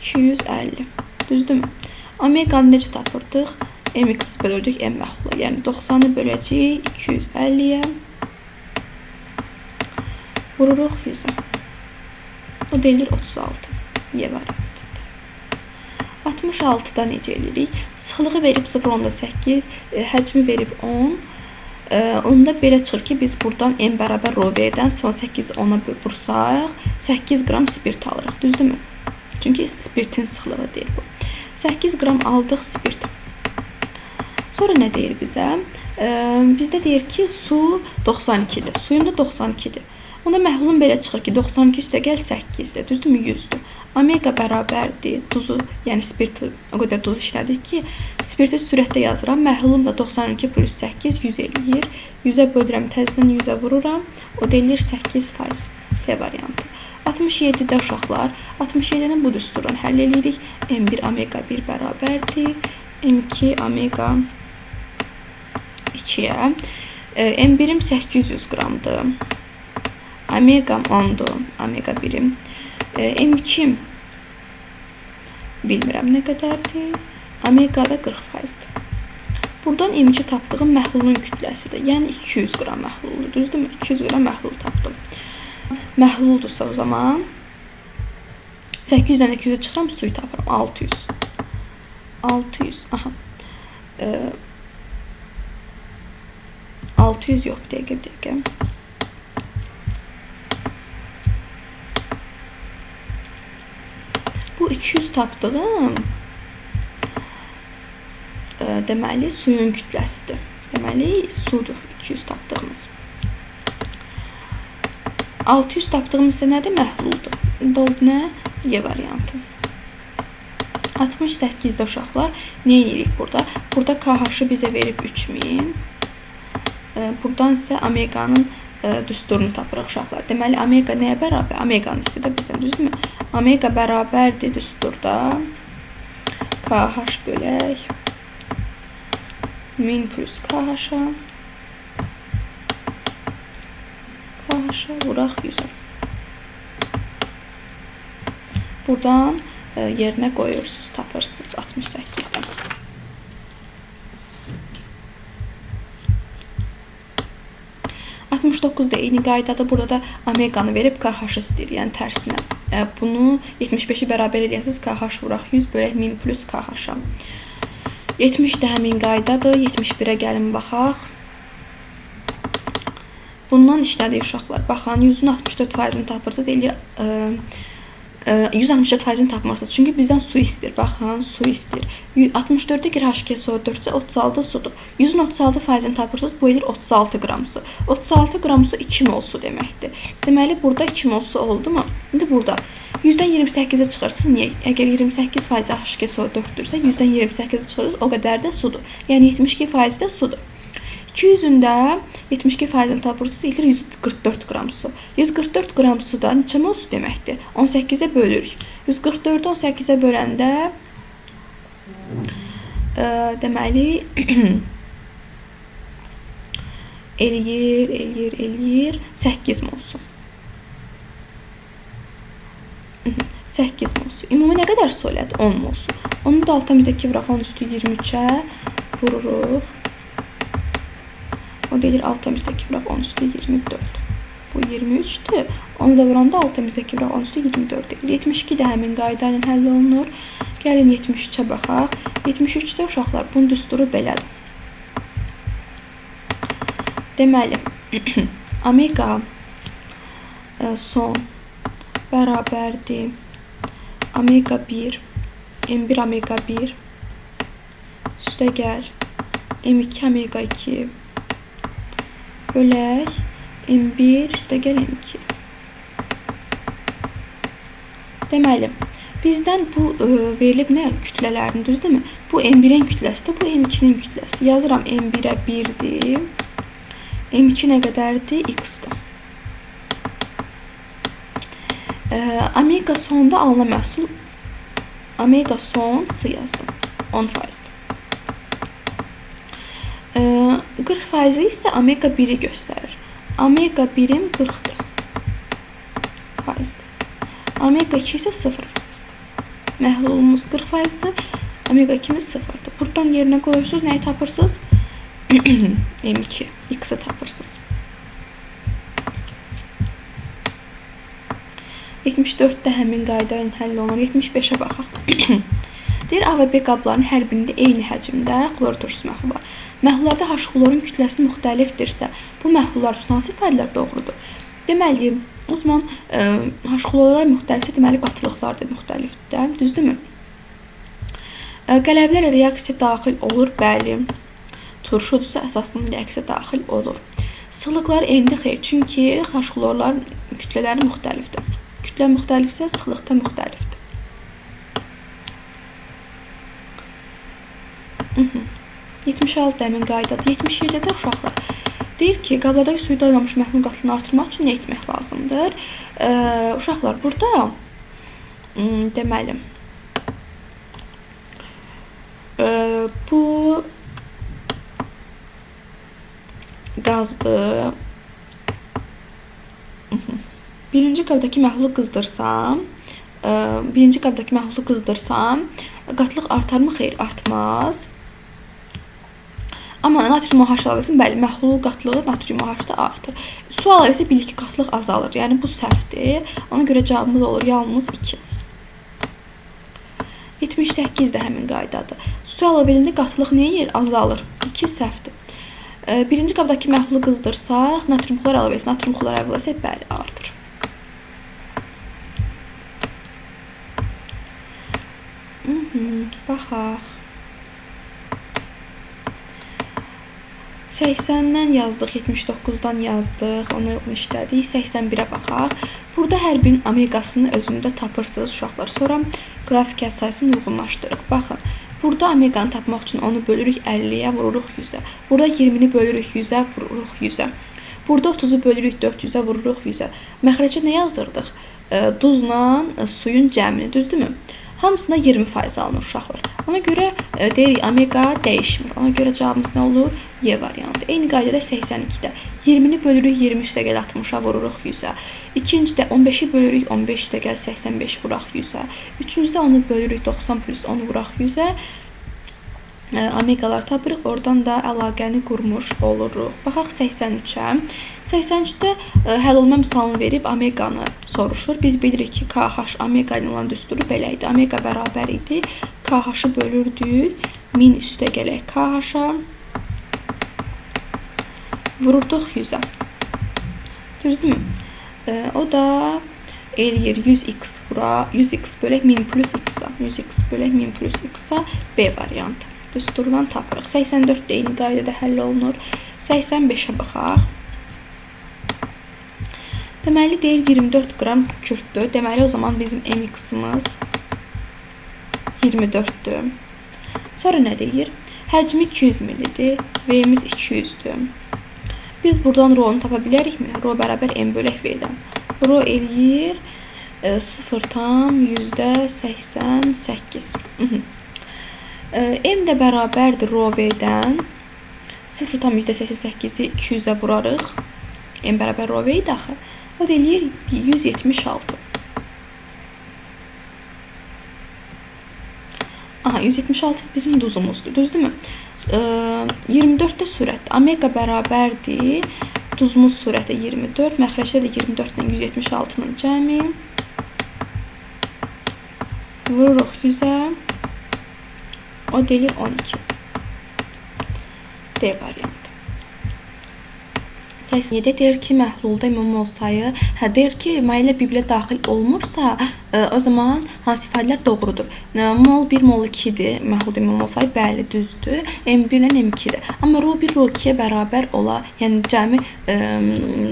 250. Düzdürmü? Omeqanı necə tapırdıq? MX-i bölürdük M məhlula. Yəni 90-ı böləcəyik 250-yə. Vururuq 100-ə. O da eləyir 36. Y variantında. 66-da necə eləyirik? Sıxlığı verib 0,8, həcmi verib 10. Onda belə çıxır ki, biz buradan M bərabər rho V-dən 0,8 10-a vursaq, 8 qram spirt alırıq. Düzdürmü? Çünki spirtin sıxlığı deyil bu. 8 qram aldıq spirt. Sonra nə deyir bizə? Bizdə deyir ki, su 92-dir. Suyum da 92-dir. Onda məhlulun belə çıxır ki, 92 üstə gəl 8-dir. Düzdürmü? 100-dür. Omega bərabərdir. Duzu, yəni spirti, o qədər duz işlədik ki, spirti sürətdə yazıram. Məhlulum da 92 plus 8 100 eləyir. 100-ə bölürəm, təzədən 100-ə vururam. O da eləyir 8%. C variantı. 67-də uşaqlar, 67-ni bu düsturdan həll eləyirik. M1 omega 1 bərabərdir. M2 omega 2-yə. M1-im 800 qramdır. Omegam 10-dur. Omega 1-im. M2-im bilmirəm nə qədərdir. Omega da 40%-dir. Buradan M2 tapdığım məhlulun kütləsidir. Yəni 200 qram məhluldur. Düzdürmü? 200 qram məhlul tapdım. Məhluldursa o zaman 800-dən 200-ə çıxıram, suyu tapıram. 600. 600. Aha. 600 yox, bir dəqiqə, bir dəqiqə. Bu 200 tapdığım deməli suyun kütləsidir. Deməli sudur 200 tapdığımız. 600 tapdığımız isə nədir? Məhluldur. Doldu nə? Y variantı. 68-də uşaqlar nə edirik burada? Burada KH-ı bizə verib 3000. Buradan isə omeqanın düsturunu tapırıq uşaqlar. Deməli, omega nəyə bərabər? Omeqanı istəyir də bizdən, düzdürmü? Omega bərabərdir düsturda. KH bölək 1000 plus KH-a. KH-a vuraq 100-ə. Buradan yerinə qoyursunuz, tapırsınız 68-dən. 69 da eyni qaydadır. Burada da omeqanı verib KH-ı istəyir, yəni tərsinə. Bunu 75-i bərabər eləyəsiniz, KH vuraq 100 bölək 1000 plus KH-a. 70 də həmin qaydadır. 71-ə gəlin baxaq. Bundan işlədik uşaqlar. Baxın, 100-ün 64%-ni tapırsınız, eləyir 164 faizini tapmırsınız. Çünki bizdən su istəyir. Baxın, su istəyir. 64-də əgər H2SO4 isə 36 sudur. 100-ün 36 faizini tapırsınız. Bu edir 36 qram su. 36 qram su 2 mol su deməkdir. Deməli, burada 2 mol su oldu mu? İndi burada 100-dən 28-ə çıxırsınız. Niyə? Əgər 28 faizi H2SO4-dürsə, 100-dən 28-ə çıxırsınız, o qədər də sudur. Yəni 72 faizi də sudur. 200-ün də 72 faizini tapırsınız, eləyir 144 qram su. 144 qram su da neçə mol su deməkdir? 18-ə bölürük. 144-ü 18-ə böləndə deməli eləyir 8 mol su. 8 mol su. Ümumi nə qədər su elədi? 10 mol su. Onu da 6,2 vuraq 10 üstü 23-ə vururuq. O da eləyir 6,2 vuraq 10 üstü 24. Bu 23-dür. Onu da vuranda 6,2 vuraq 10 üstü 24 eləyir. 72 də həmin qayda ilə həll olunur. Gəlin 73-ə baxaq. 73-də uşaqlar, bunun düsturu belədir. Deməli, omega son bərabərdir omega 1, M1 omega 1 üstə gəl M2 omega 2 bölək M1 üstə gəl M2. Deməli, bizdən bu verilib nə kütlələrini, düzdürmü? Bu M1-in kütləsidir, bu M2-nin kütləsidir. Yazıram M1-ə 1-dir. M2 nə qədərdir? X-dir. Omega sonda alınan məhsul omega son S yazdım. 10%. 40% isə omega 1-i göstərir. Omega 1-im 40-dır. Faizdir. Omega 2 isə 0%. Məhlulumuz 40%-dir. Omega 2-miz 0-dır. Buradan yerinə qoyursunuz. Nəyi tapırsınız? M2. X-i tapırsınız. 74-də həmin qayda ilə həll olunur. 75-ə baxaq. Deyir, A və B qablarının hər birində eyni həcmdə xlor turşusu məhlulu var. Məhlullarda H xlorun kütləsi müxtəlifdirsə, bu məhlullar üçün hansı ifadələr doğrudur? Deməli, o zaman H xlorlar müxtəlifsə, deməli qatılıqlar da müxtəlifdir, düzdürmü? Qələvlərlə reaksiya daxil olur, bəli. Turşudursa, əsasında reaksiya daxil olur. Sıxlıqlar eynidir, xeyr. Çünki H xlorların kütlələri müxtəlifdir. Kütlə müxtəlifsə, sıxlıq da müxtəlifdir. 76 həmin qaydadır. 77-də də uşaqlar deyir ki, qablardakı suyu doymamış məhlul qatlığını artırmaq üçün nə etmək lazımdır? Uşaqlar, burada deməli, bu qazdır. Birinci qabdakı məhlulu qızdırsam, qatlıq artarmı? Xeyr, artmaz. Amma natrium OH əlavəsi, bəli, məhlul qatlığı natrium OH-da artır. Su əlavəsi bilirik ki, qatlıq azalır. Yəni, bu səhvdir. Ona görə cavabımız olur yalnız 2. 78 də həmin qaydadır. Su əlavə edəndə qatlıq nə edir? Azalır. 2 səhvdir. Birinci qabdakı məhlulu qızdırsaq, natrium xlor əlavə etsək, natrium xlor əlavə etsək, bəli, artır. Baxaq. 80-dən yazdıq, 79-dan yazdıq, onu işlədik. 81-ə baxaq. Burada hər birinin omeqasını özündə tapırsınız uşaqlar. Sonra qrafik sayısını uyğunlaşdırırıq. Baxın, burada omeqanı tapmaq üçün onu bölürük 50-yə, vururuq 100-ə. Burada 20-ni bölürük 100-ə, vururuq 100-ə. Burada 30-u bölürük 400-ə, vururuq 100-ə. Məxrəcə nə yazdırdıq? Duzla suyun cəmini, düzdürmü? Hamısına 20% alınır uşaqlar. Ona görə deyirik omega dəyişmir. Ona görə cavabımız nə olur? Y variantı. Eyni qaydada 82-də. 20-ni bölürük 20 üstəgəl 60-a vururuq 100-ə. İkincidə 15-i bölürük 15 üstəgəl 85 vuraq 100-ə. Üçüncüdə onu bölürük 90 plus 10 vuraq 100-ə. Omegalar tapırıq. Oradan da əlaqəni qurmuş oluruq. Baxaq 83-ə. 83-də həll olma misalını verib omeqanı soruşur. Biz bilirik ki, KH omega ilə olan düsturu belə idi. Omega bərabər idi. KH-ı bölürdük. 1000 üstə gələk KH-a. Vururduq 100-ə. Düzdürmü? O da Eləyir 100x vura, 100x bölək 1000 plus x-a. 100x bölək 1000 plus x-a B variantı. Düsturdan tapırıq. 84 də eyni qaydada həll olunur. 85-ə baxaq. Deməli, deyir 24 qram kükürdür. Deməli, o zaman bizim mx-imiz 24-dür. Sonra nə deyir? Həcmi 200 millidir, V-miz 200-dür. Biz buradan rho-nu tapa bilərikmi? Rho bərabər M bölək V-dən. Rho eləyir 0,88. M də bərabərdir rho V-dən. 0,88-i 200-ə vurarıq. M bərabər rho V idi axı. O da eləyir 176. Aha, 176 bizim duzumuzdur, düzdürmü? 24-də sürətdir. Omega bərabərdir. Duzumuz sürəti 24. Məxrəcdə də 24 ilə 176-nın cəmi. Vururuq 100-ə. O deyir 12. D variantı. 87 deyir ki, məhlulda ümumi mol sayı, deyir ki, mayelə bir-birinə daxil olmursa, o zaman hansı ifadələr doğrudur? Mol 1, mol 2-dir, məhlulda ümumi mol sayı, bəli, düzdür. M1 ilə M2-dir. Amma rho 1, rho 2-yə bərabər ola, yəni cəmi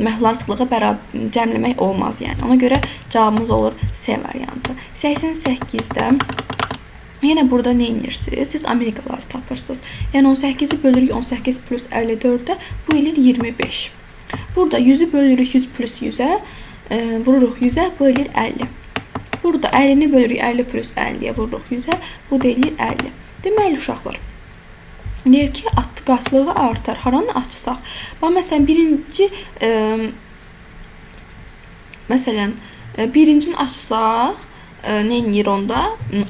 məhlulların sıxlığı bərabər cəmləmək olmaz, yəni. Ona görə cavabımız olur C variantı. 88-də yenə burada nə edirsiniz? Siz omeqaları tapırsınız. Yəni 18-i bölürük 18 plus 54-ə, bu eləyir 25. Burada 100-ü bölürük 100 plus 100-ə, vururuq 100-ə, bu eləyir 50. Burada 50-ni bölürük 50 plus 50-yə, vururuq 100-ə, bu da eləyir 50. Deməli, uşaqlar, deyir ki, qatlığı artar. Haranı açsaq? Bax, məsələn, birincini açsaq, nə eləyir onda?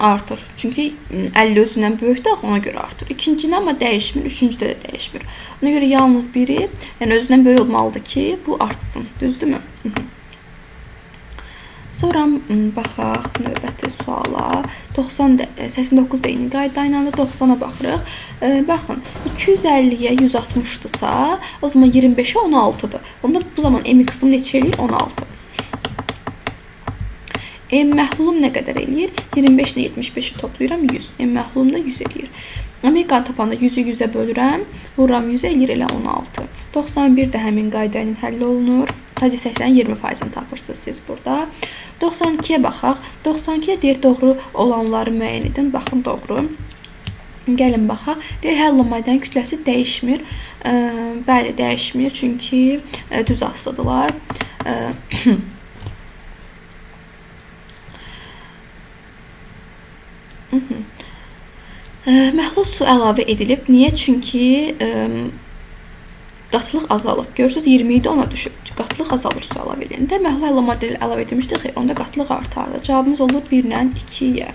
Artır. Çünki 50 özündən böyükdür, ona görə artır. İkincini amma dəyişmir, üçüncüdə də dəyişmir. Ona görə yalnız biri, yəni özündən böyük olmalıdır ki, bu artsın. Düzdürmü? Sonra baxaq növbəti suala. 89 da eyni qayda ilə 90-a baxırıq. Baxın, 250-yə 160-dırsa, o zaman 25-ə 16-dır. Onda bu zaman mx-im neçə eləyir? 16. M məhlulum nə qədər eləyir? 25 ilə 75-i toplayıram, 100. M məhlulum da 100 eləyir. Omeqanı tapanda 100-ü 100-ə bölürəm, vururam 100-ə, eləyir elə 16. 91 də həmin qayda ilə həll olunur. Sadəcə 80-in 20%-ni tapırsınız siz burada. 92-yə baxaq. 92-yə deyir doğru olanları müəyyən edin. Baxın, doğru. Gəlin baxaq. Deyir, həll olan maddənin kütləsi dəyişmir. Bəli, dəyişmir. Çünki düz asılıdırlar. Məhlul su əlavə edilib. Niyə? Çünki qatlıq azalıb. Görürsünüz, 20 idi, ona düşüb. Qatlıq azalır su əlavə edəndə. Məhlul həll maddə əlavə edilmişdir. Xeyr, onda qatlıq artardı. Cavabımız olur 1 ilə 2-yə.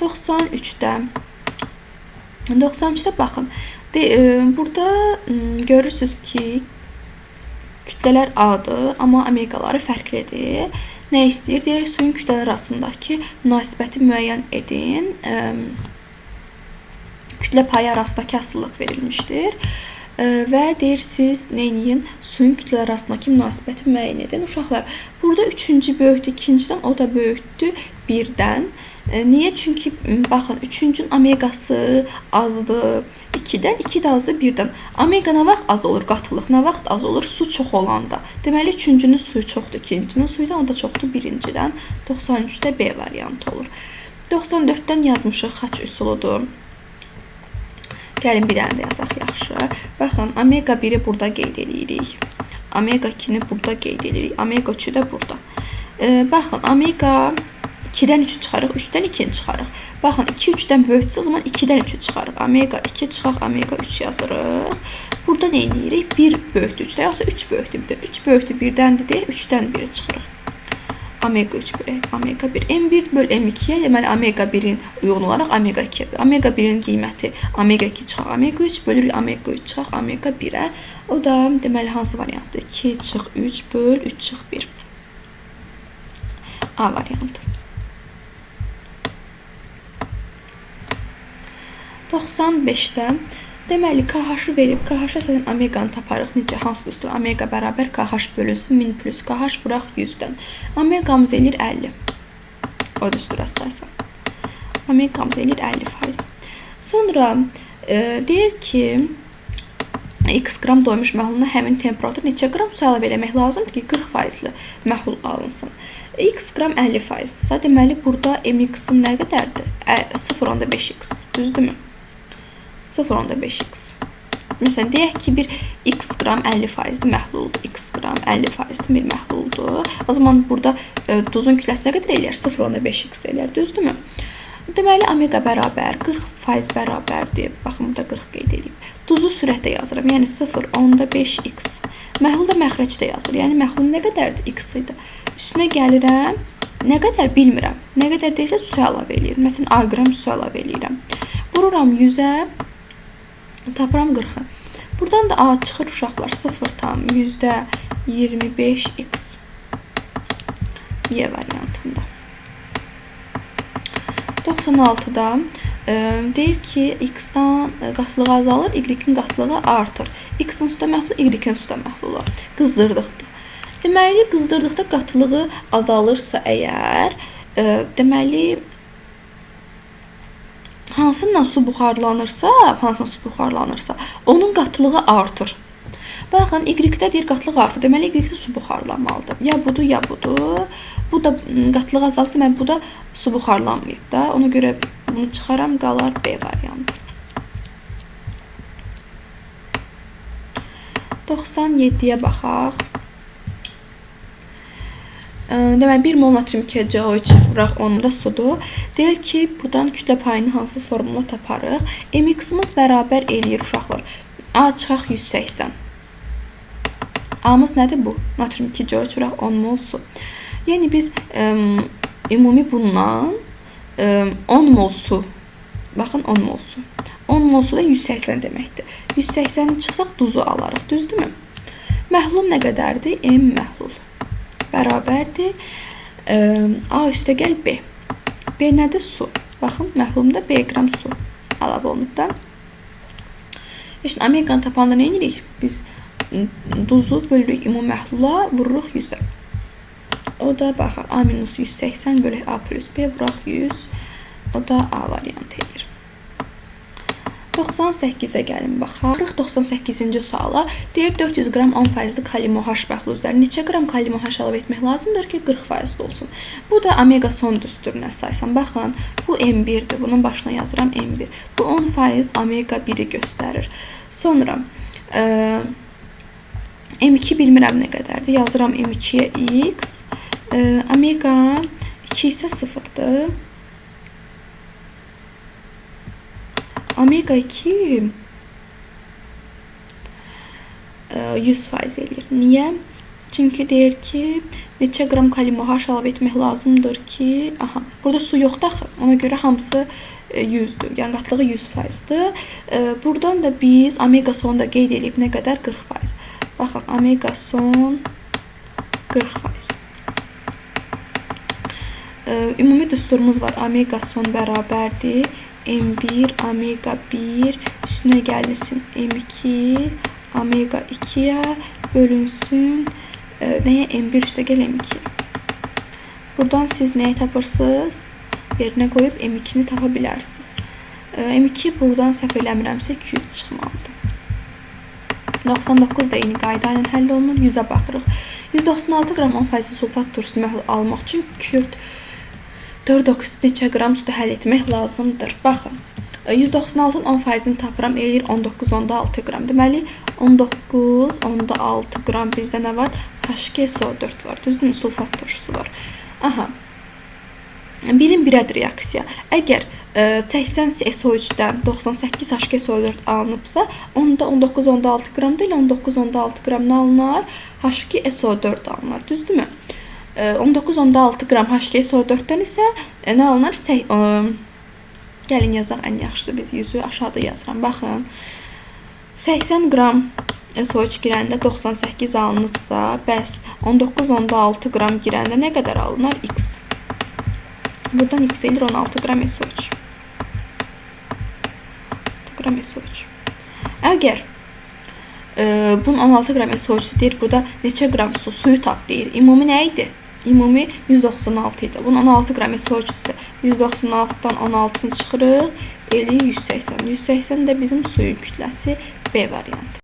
93-də baxın. Burada görürsünüz ki, kütlələr A-dır, amma omeqaları fərqlidir. Nə istəyir? Deyək, suyun kütlələri arasındakı münasibəti müəyyən edin. Kütlə payı arasındakı asılılıq verilmişdir. Və deyir, siz nə eləyin? Suyun kütlələri arasındakı münasibəti müəyyən edin. Uşaqlar, burada üçüncü böyükdür, ikincidən, o da böyükdür birdən. Niyə? Çünki, baxın, üçüncünün omeqası azdır 2-dən, 2 də azdır 1-dən. Omega nə vaxt az olur? Qatılıq nə vaxt az olur? Su çox olanda. Deməli, üçüncünün suyu çoxdur, ikincinin suyudan, o da çoxdur birincidən. 93-də B variantı olur. 94-dən yazmışıq, xaç üsuludur. Gəlin, bir dənə də yazaq, yaxşı. Baxın, omega 1-i burada qeyd edirik. Omega 2-ni burada qeyd edirik. Omega 3-ü də burada. Baxın, omega 2-dən 3-ü çıxarıq, 3-dən 2-ni çıxarıq. Baxın, 2 3-dən böyükdürsə, o zaman 2-dən 3-ü çıxarıq. Omega 2 çıxaq, omega 3 yazırıq. Burada nə edirik? 1 böyükdür 3-dən, yoxsa 3 böyükdür 1-dən. 3 böyükdür 1-dəndir deyə 3-dən 1-i çıxırıq. Omega 3 bölək omega 1. M1 böl M2-yə, deməli, omega 1-in uyğun olaraq omega 2-yə. Omega 1-in qiyməti omega 2 çıxaq, omega 3 bölürük, omega 3 çıxaq, omega 1-ə. O da, deməli, hansı variantdır? 2 çıx 3 böl 3 çıx 1. A variantı. 95-də Deməli, KH-ı verib, KH-a əsasən omeqanı taparıq. Necə? Hansı düstur? Omega bərabər KH bölünsün 1000 plus KH vuraq 100-dən. Omeqamız eləyir 50. O düstura əsasən. Omeqamız eləyir 50%. Sonra deyir ki, X qram doymuş məhluluna həmin temperatur neçə qram su əlavə eləmək lazımdır ki, 40%li məhlul alınsın. X qram 50%-dirsə, deməli, burada MX-in nə qədərdir? 0,5x, düzdürmü? 0,5x. Məsələn, deyək ki, bir X qram 50%li məhluldur. X qram 50%li bir məhluldur. O zaman burada duzun kütləsi nə qədər eləyər? 0,5x eləyər, düzdürmü? Deməli, omega bərabər 40% bərabərdir. Baxın, burada 40 qeyd edib. Duzu sürətdə yazıram. Yəni 0,5x. Məhlul da məxrəcdə yazılır. Yəni məhlul nə qədərdir? X idi. Üstünə gəlirəm. Nə qədər bilmirəm. Nə qədər deyilsə su əlavə eləyirəm. Məsələn, A qram su əlavə eləyirəm. Vururam 100-ə, tapıram 40-ı. Buradan da A çıxır uşaqlar. 0,25x. Y variantında. 96-da deyir ki, X-dan qatlığı azalır, Y-in qatlığı artır. X-in suda məhlulu, Y-in suda məhlulu. Qızdırdıqda. Deməli, qızdırdıqda qatlığı azalırsa əgər, deməli, hansından su buxarlanırsa, onun qatlığı artır. Baxın, Y-də deyir qatlıq artır. Deməli, Y-də su buxarlanmalıdır. Ya budur, ya budur. Bu da qatlığı azalır, deməli, bu da su buxarlanmayıb da. Ona görə bunu çıxaram, qalar B variantı. 97-yə baxaq. Deməli, 1 mol natrium 2CO3 vuraq 10 da sudur. Deyir ki, buradan kütlə payını hansı formula taparıq? MX-imiz bərabər eləyir uşaqlar. A çıxaq 180. A-mız nədir bu? Natrium 2CO3 vuraq 10 mol su. Yəni, biz ümumi bundan 10 mol su, baxın 10 mol su. 10 mol su da 180 deməkdir. 180-i çıxsaq duzu alarıq, düzdürmü? Məhlul nə qədərdir? M məhlul bərabərdir. A üstə gəl B. B nədir? Su. Baxın, məhlulumda B qram su əlavə olunub da. Şimdi omeqanı tapanda nə edirik? Biz duzu bölürük ümumi məhlula, vururuq 100-ə. O da baxaq, A minus 180 bölək A plus B vuraq 100. O da A variantı edir. 98-ə gəlin baxaq. 98-ci suala. Deyir 400 qram 10%li kalium OH məhlulu üzərinə neçə qram kalium OH əlavə etmək lazımdır ki, 40% olsun. Bu da omega son düsturuna əsasən. Baxın, bu M1-dir. Bunun başına yazıram M1. Bu 10% omega 1-i göstərir. Sonra M2 bilmirəm nə qədərdir. Yazıram M2-yə X. Omega 2 isə 0-dır. Omega 2 100% eləyir. Niyə? Çünki deyir ki, neçə qram kalium OH əlavə etmək lazımdır ki, aha, burada su yoxdur axı. Ona görə hamısı 100-dür. Yəni qatlığı 100%-dir. Buradan da biz omega sonu da qeyd edib nə qədər? 40%. Baxın, omega son 40%. Ümumi düsturumuz var. Omega son bərabərdir. M1, omega 1 üstünə gəlinsin M2, omega 2-yə bölünsün. Nəyə? M1 üstə gəl M2. Buradan siz nəyi tapırsınız? Yerinə qoyub M2-ni tapa bilərsiniz. M2 buradan səhv eləmirəmsə 200 çıxmalıdır. 99 da eyni qayda ilə həll olunur. 100-ə baxırıq. 196 qram 10% sulfat turşusunu məhlul almaq üçün kükürt 4 oksid neçə qram suda həll etmək lazımdır? Baxın, 196-nın 10%-ni tapıram, eləyir 19,6 qram. Deməli, 19,6 qram bizdə nə var? H2SO4 var, düzdürmü? Sulfat turşusu var. Aha, birin birədir reaksiya. Əgər 80 SO3-dən 98 H2SO4 alınıbsa, onda 19,6 qram deyil, 19,6 qram nə alınar? H2SO4 alınar, düzdürmü? 19,6 qram H2SO4-dən isə nə alınar? Gəlin yazaq ən yaxşısı biz 100-ü aşağıda yazıram. Baxın, 80 qram SO3 girəndə 98 alınıbsa, bəs 19,6 qram girəndə nə qədər alınar? X. Buradan X eləyir 16 qram SO3. 6 qram SO3. Əgər bunun 16 qram SO3 deyir, burada neçə qram su, suyu tap deyir. Ümumi nə idi? Ümumi 196 idi. Bunun 16 qram SO3-dürsə 196-dan 16-nı çıxırıq, eləyir 180. 180 də bizim suyun kütləsi B variantı.